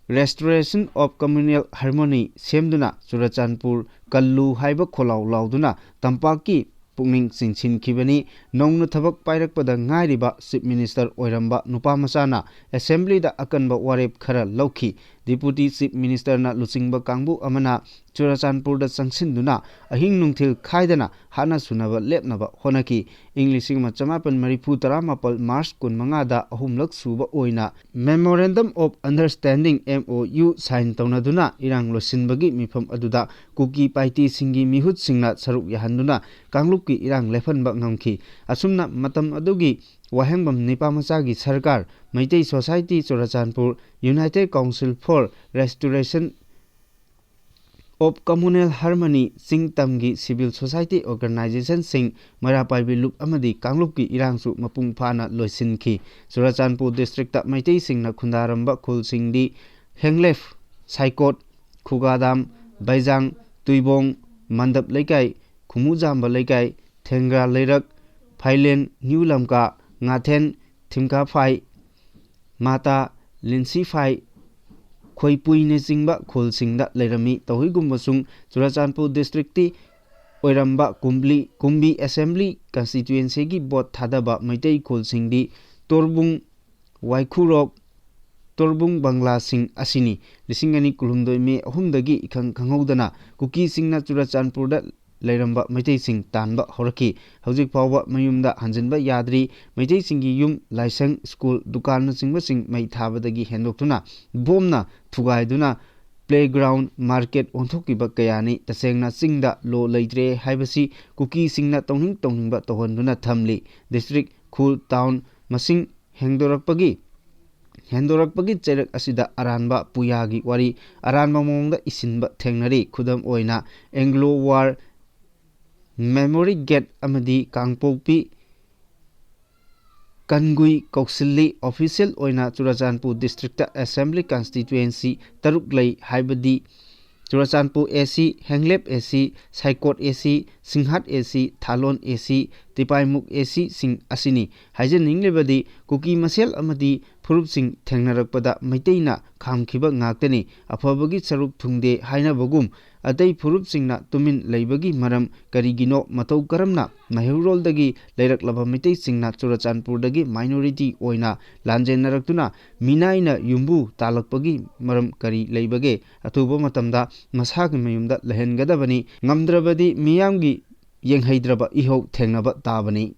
Restoration of Communal Harmony ꯁꯦꯝꯗꯨꯅ ꯆꯨꯔꯆꯥꯟꯄꯨꯔ ꯀꯜꯂꯨ ꯍꯥꯏꯕ ꯈꯣꯜꯂꯥꯎ ꯂꯥꯎꯗꯨꯅ ꯇꯝꯄꯥꯛꯀꯤ ꯄꯨꯛꯅꯤꯡ ꯆꯤꯡꯁꯤꯟꯈꯤꯕꯅꯤ꯫ ꯅꯧꯅ ꯊꯕꯛ ꯄꯥꯏꯔꯛꯄꯗ ꯉꯥꯏꯔꯤꯕ Chief Minister ꯑꯣꯏꯔꯝꯕ ꯅꯨꯄꯥ ꯃꯆꯥꯅ Assemblyꯗ ꯑꯀꯟꯕ ꯋꯥꯔꯦꯞ ꯈꯔ ꯂꯧꯈꯤ꯫ Deputy Chief Ministerꯅ ꯂꯨꯆꯤꯡꯕ ꯀꯥꯡꯕꯨ ꯑꯃꯅ ꯆꯨꯔꯆꯥꯟꯄꯨꯔꯗ ꯆꯪꯁꯤꯟꯗꯨꯅ ꯑꯍꯤꯡ ꯅꯨꯡꯊꯤꯜ ꯈꯥꯏꯗꯅ ꯍꯥꯠꯅ ꯁꯨꯅꯕ ꯂꯦꯞꯅꯕ ꯍꯣꯠꯅꯈꯤ꯫ ꯏꯪ ꯂꯤꯁꯤꯡ ꯑꯃ ꯆꯃꯥꯄꯟ ꯃꯔꯤꯐꯨ ꯇꯔꯥꯃꯥꯄꯜ March ꯀꯨꯟꯃꯉꯥꯗ ꯑꯍꯨꯝꯂꯛ ꯁꯨꯕ ꯑꯣꯏꯅ Memorandum of Understanding, M O U, sign ꯇꯧꯅꯗꯨꯅ ꯏꯔꯥꯡ ꯂꯣꯏꯁꯤꯟꯕꯒꯤ ꯃꯤꯐꯝ ꯑꯗꯨꯗ ꯀꯨꯀꯤ ꯄꯥꯏꯇꯦꯁꯤꯡꯒꯤ ꯃꯤꯍꯨꯠꯁꯤꯡꯅ ꯁꯔꯨꯛ ꯌꯥꯍꯟꯗꯨꯅ ꯀꯥꯡꯂꯨꯞꯀꯤ ꯏꯔꯥꯡ ꯂꯦꯞꯍꯟꯕ ꯉꯝꯈꯤ꯫ ꯑꯁꯨꯝꯅ ꯃꯇꯝ ꯑꯗꯨꯒꯤ ꯋꯥꯍꯦꯡꯕꯝ ꯅꯤꯄꯥꯃꯆꯥꯒꯤ ꯁꯔꯀꯥꯔ, Meitei Society Churachandpur, United Council for Restoration of Communal Harmony, ꯆꯤꯡ ꯇꯝꯒꯤ civil society organizationꯁꯤꯡ, ꯃꯩꯔꯥ ꯄꯥꯏꯕꯤ ꯂꯨꯞ ꯑꯃꯗꯤ ꯀꯥꯡꯂꯨꯞꯀꯤ ꯏꯔꯥꯡꯁꯨ ꯃꯄꯨꯡ ꯐꯥꯅ ꯂꯣꯏꯁꯤꯟꯈꯤ꯫ ꯆꯨꯔꯆꯥꯟꯄꯨꯔ districtꯇ ꯃꯩꯇꯩꯁꯤꯡꯅ ꯈꯨꯟꯗꯥꯔꯝꯕ ꯈꯨꯜꯁꯤꯡꯗꯤ ꯍꯦꯡꯂꯦꯞ, ꯁꯥꯏꯀꯣꯠ, ꯈꯨꯒꯥꯗꯥꯝ, ꯕꯩꯖꯥꯡ, ꯇꯨꯏꯕꯣꯡ, ꯃꯟꯗꯞ ꯂꯩꯀꯥꯏ, ꯈꯨꯃꯨꯖꯥꯝꯕ ꯂꯩꯀꯥꯏ, ꯊꯦꯡꯒ꯭ꯔꯥ ꯂꯩꯔꯛ, ꯐꯥꯏꯂꯦꯟ, ꯅ꯭ꯌꯨ ꯂꯝꯀꯥ, ꯉꯥꯊꯦꯟ, ꯊꯤꯝꯀꯥꯐꯥꯏ, ꯃꯥꯇꯥ, ꯂꯤꯟꯁꯤꯐꯥꯏ, ꯈꯣꯏꯄꯨꯏꯅꯆꯤꯡꯕ ꯈꯨꯜꯁꯤꯡꯗ ꯂꯩꯔꯝꯃꯤ꯫ ꯇꯧꯏꯒꯨꯝꯕꯁꯨꯡ ꯆꯨꯔꯆꯥꯟꯄꯨꯔ districtꯀꯤ ꯑꯣꯏꯔꯝꯕ ꯀꯨꯝꯕꯤ, ꯀꯨꯝꯕꯤ Assembly constituencyꯒꯤ vote ꯊꯥꯗꯕ ꯃꯩꯇꯩ ꯈꯨꯜꯁꯤꯡꯗꯤ ꯇꯣꯔꯕꯨꯡ, ꯋꯥꯏꯈꯨꯔꯣꯛ, ꯇꯣꯔꯕꯨꯡ ꯕꯪꯂꯥꯁꯤꯡ ꯑꯁꯤꯅꯤ꯫ ꯂꯤꯁꯤꯡ ꯑꯅꯤ ꯀꯨꯟꯍꯨꯝꯗꯣꯏ May ꯑꯍꯨꯝꯗꯒꯤ ꯏꯈꯪ ꯈꯪꯍꯧꯗꯅ ꯀꯨꯀꯤꯁꯤꯡꯅ ꯆꯨꯔꯆꯥꯟꯄꯨꯔꯗ ꯂꯩꯔꯝꯕ ꯃꯩꯇꯩꯁꯤꯡ ꯇꯥꯟꯕ ꯍꯧꯔꯛꯈꯤ꯫ ꯍꯧꯖꯤꯛ ꯐꯥꯎꯕ ꯃꯌꯨꯝꯗ ꯍꯟꯖꯤꯟꯕ ꯌꯥꯗ꯭ꯔꯤ꯫ ꯃꯩꯇꯩꯁꯤꯡꯒꯤ ꯌꯨꯝ, ꯂꯥꯏꯁꯪ, school, ꯗꯨꯀꯥꯟꯅꯆꯤꯡꯕꯁꯤꯡ ꯃꯩ ꯊꯥꯕꯗꯒꯤ ꯍꯦꯟꯗꯣꯛꯇꯨꯅ ꯕꯣꯝꯅ ꯊꯨꯒꯥꯏꯗꯨꯅ playground, market ꯑꯣꯟꯊꯣꯛꯈꯤꯕ ꯀꯌꯥꯅꯤ꯫ ꯇꯁꯦꯡꯅ ꯆꯤꯡꯗ law ꯂꯩꯇ꯭ꯔꯦ ꯍꯥꯏꯕꯁꯤ ꯀꯨꯀꯤꯁꯤꯡꯅ ꯇꯧꯅꯤꯡ ꯇꯧꯅꯤꯡꯕ ꯇꯧꯍꯟꯗꯨꯅ ꯊꯝꯂꯤ꯫ District, ꯈꯨꯜ, town ꯃꯁꯤꯡ ꯍꯦꯟꯗꯣꯔꯛꯄꯒꯤ, ꯍꯦꯟꯗꯣꯔꯛꯄꯒꯤ ꯆꯩꯔꯛ ꯑꯁꯤꯗ ꯑꯔꯥꯟꯕ ꯄꯨꯌꯥꯒꯤ ꯋꯥꯔꯤ ꯑꯔꯥꯟꯕ ꯃꯑꯣꯡꯗ ꯏꯁꯤꯟꯕ ꯊꯦꯡꯅꯔꯤ꯫ ꯈꯨꯗꯝ ꯑꯣꯏꯅ, Anglo War Memory Gate ꯑꯃꯗꯤ ꯀꯥꯡꯄꯣꯛꯄꯤ ꯀꯟꯒꯨꯏ ꯀꯧꯁꯤꯜꯂꯤ꯫ Official ꯑꯣꯏꯅ ꯆꯨꯔꯆꯥꯟꯄꯨꯔ districtꯇ Assembly constituency ꯇꯔꯨꯛ ꯂꯩ, ꯍꯥꯏꯕꯗꯤ Churachandpur AC, ꯍꯦꯡꯂꯦꯞ AC, ꯁꯥꯏꯀꯣꯠ AC, ꯁꯤꯡꯍꯥꯠ AC, ꯊꯥꯂꯣꯟ AC, ꯇꯤꯄꯥꯏꯃꯨꯛ ACꯁꯤꯡ ꯑꯁꯤꯅꯤ꯫ ꯍꯥꯏꯖꯅꯤꯡꯂꯤꯕꯗꯤ ꯀꯨꯀꯤ ꯃꯁꯦꯜ ꯑꯃꯗꯤ ꯐꯨꯔꯨꯞꯁꯤꯡ ꯊꯦꯡꯅꯔꯛꯄꯗ ꯃꯩꯇꯩꯅ ꯈꯥꯝꯈꯤꯕ ꯉꯥꯛꯇꯅꯤ꯫ ꯑꯐꯕꯒꯤ ꯁꯔꯨꯛ ꯊꯨꯡꯗꯦ ꯍꯥꯏꯅꯕꯒꯨꯝ, ꯑꯇꯩ ꯐꯨꯔꯨꯞꯁꯤꯡꯅ ꯇꯨꯃꯤꯟ ꯂꯩꯕꯒꯤ ꯃꯔꯝ ꯀꯔꯤꯒꯤꯅꯣ? ꯃꯇꯧ ꯀꯔꯝꯅ ꯃꯩꯍꯧꯔꯣꯜꯗꯒꯤ ꯂꯩꯔꯛꯂꯕ ꯃꯩꯇꯩꯁꯤꯡꯅ ꯆꯨꯔꯆꯥꯟꯄꯨꯔꯗꯒꯤ minority ꯑꯣꯏꯅ ꯂꯥꯟꯖꯦꯟꯅꯔꯛꯇꯨꯅ ꯃꯤꯅꯥꯏꯅ ꯌꯨꯝꯕꯨ ꯇꯥꯜꯂꯛꯄꯒꯤ ꯃꯔꯝ ꯀꯔꯤ ꯂꯩꯕꯒꯦ? ꯑꯊꯨꯕ ꯃꯇꯝꯗ ꯃꯁꯥꯒꯤ ꯃꯌꯨꯝꯗ ꯂꯩꯍꯟꯒꯗꯕꯅꯤ꯫ ꯉꯝꯗ꯭ꯔꯕꯗꯤ ꯃꯤꯌꯥꯝꯒꯤ ꯌꯦꯡꯍꯩꯗ꯭ꯔꯕ ꯏꯍꯧ ꯊꯦꯡꯅꯕ ꯇꯥꯕꯅꯤ꯫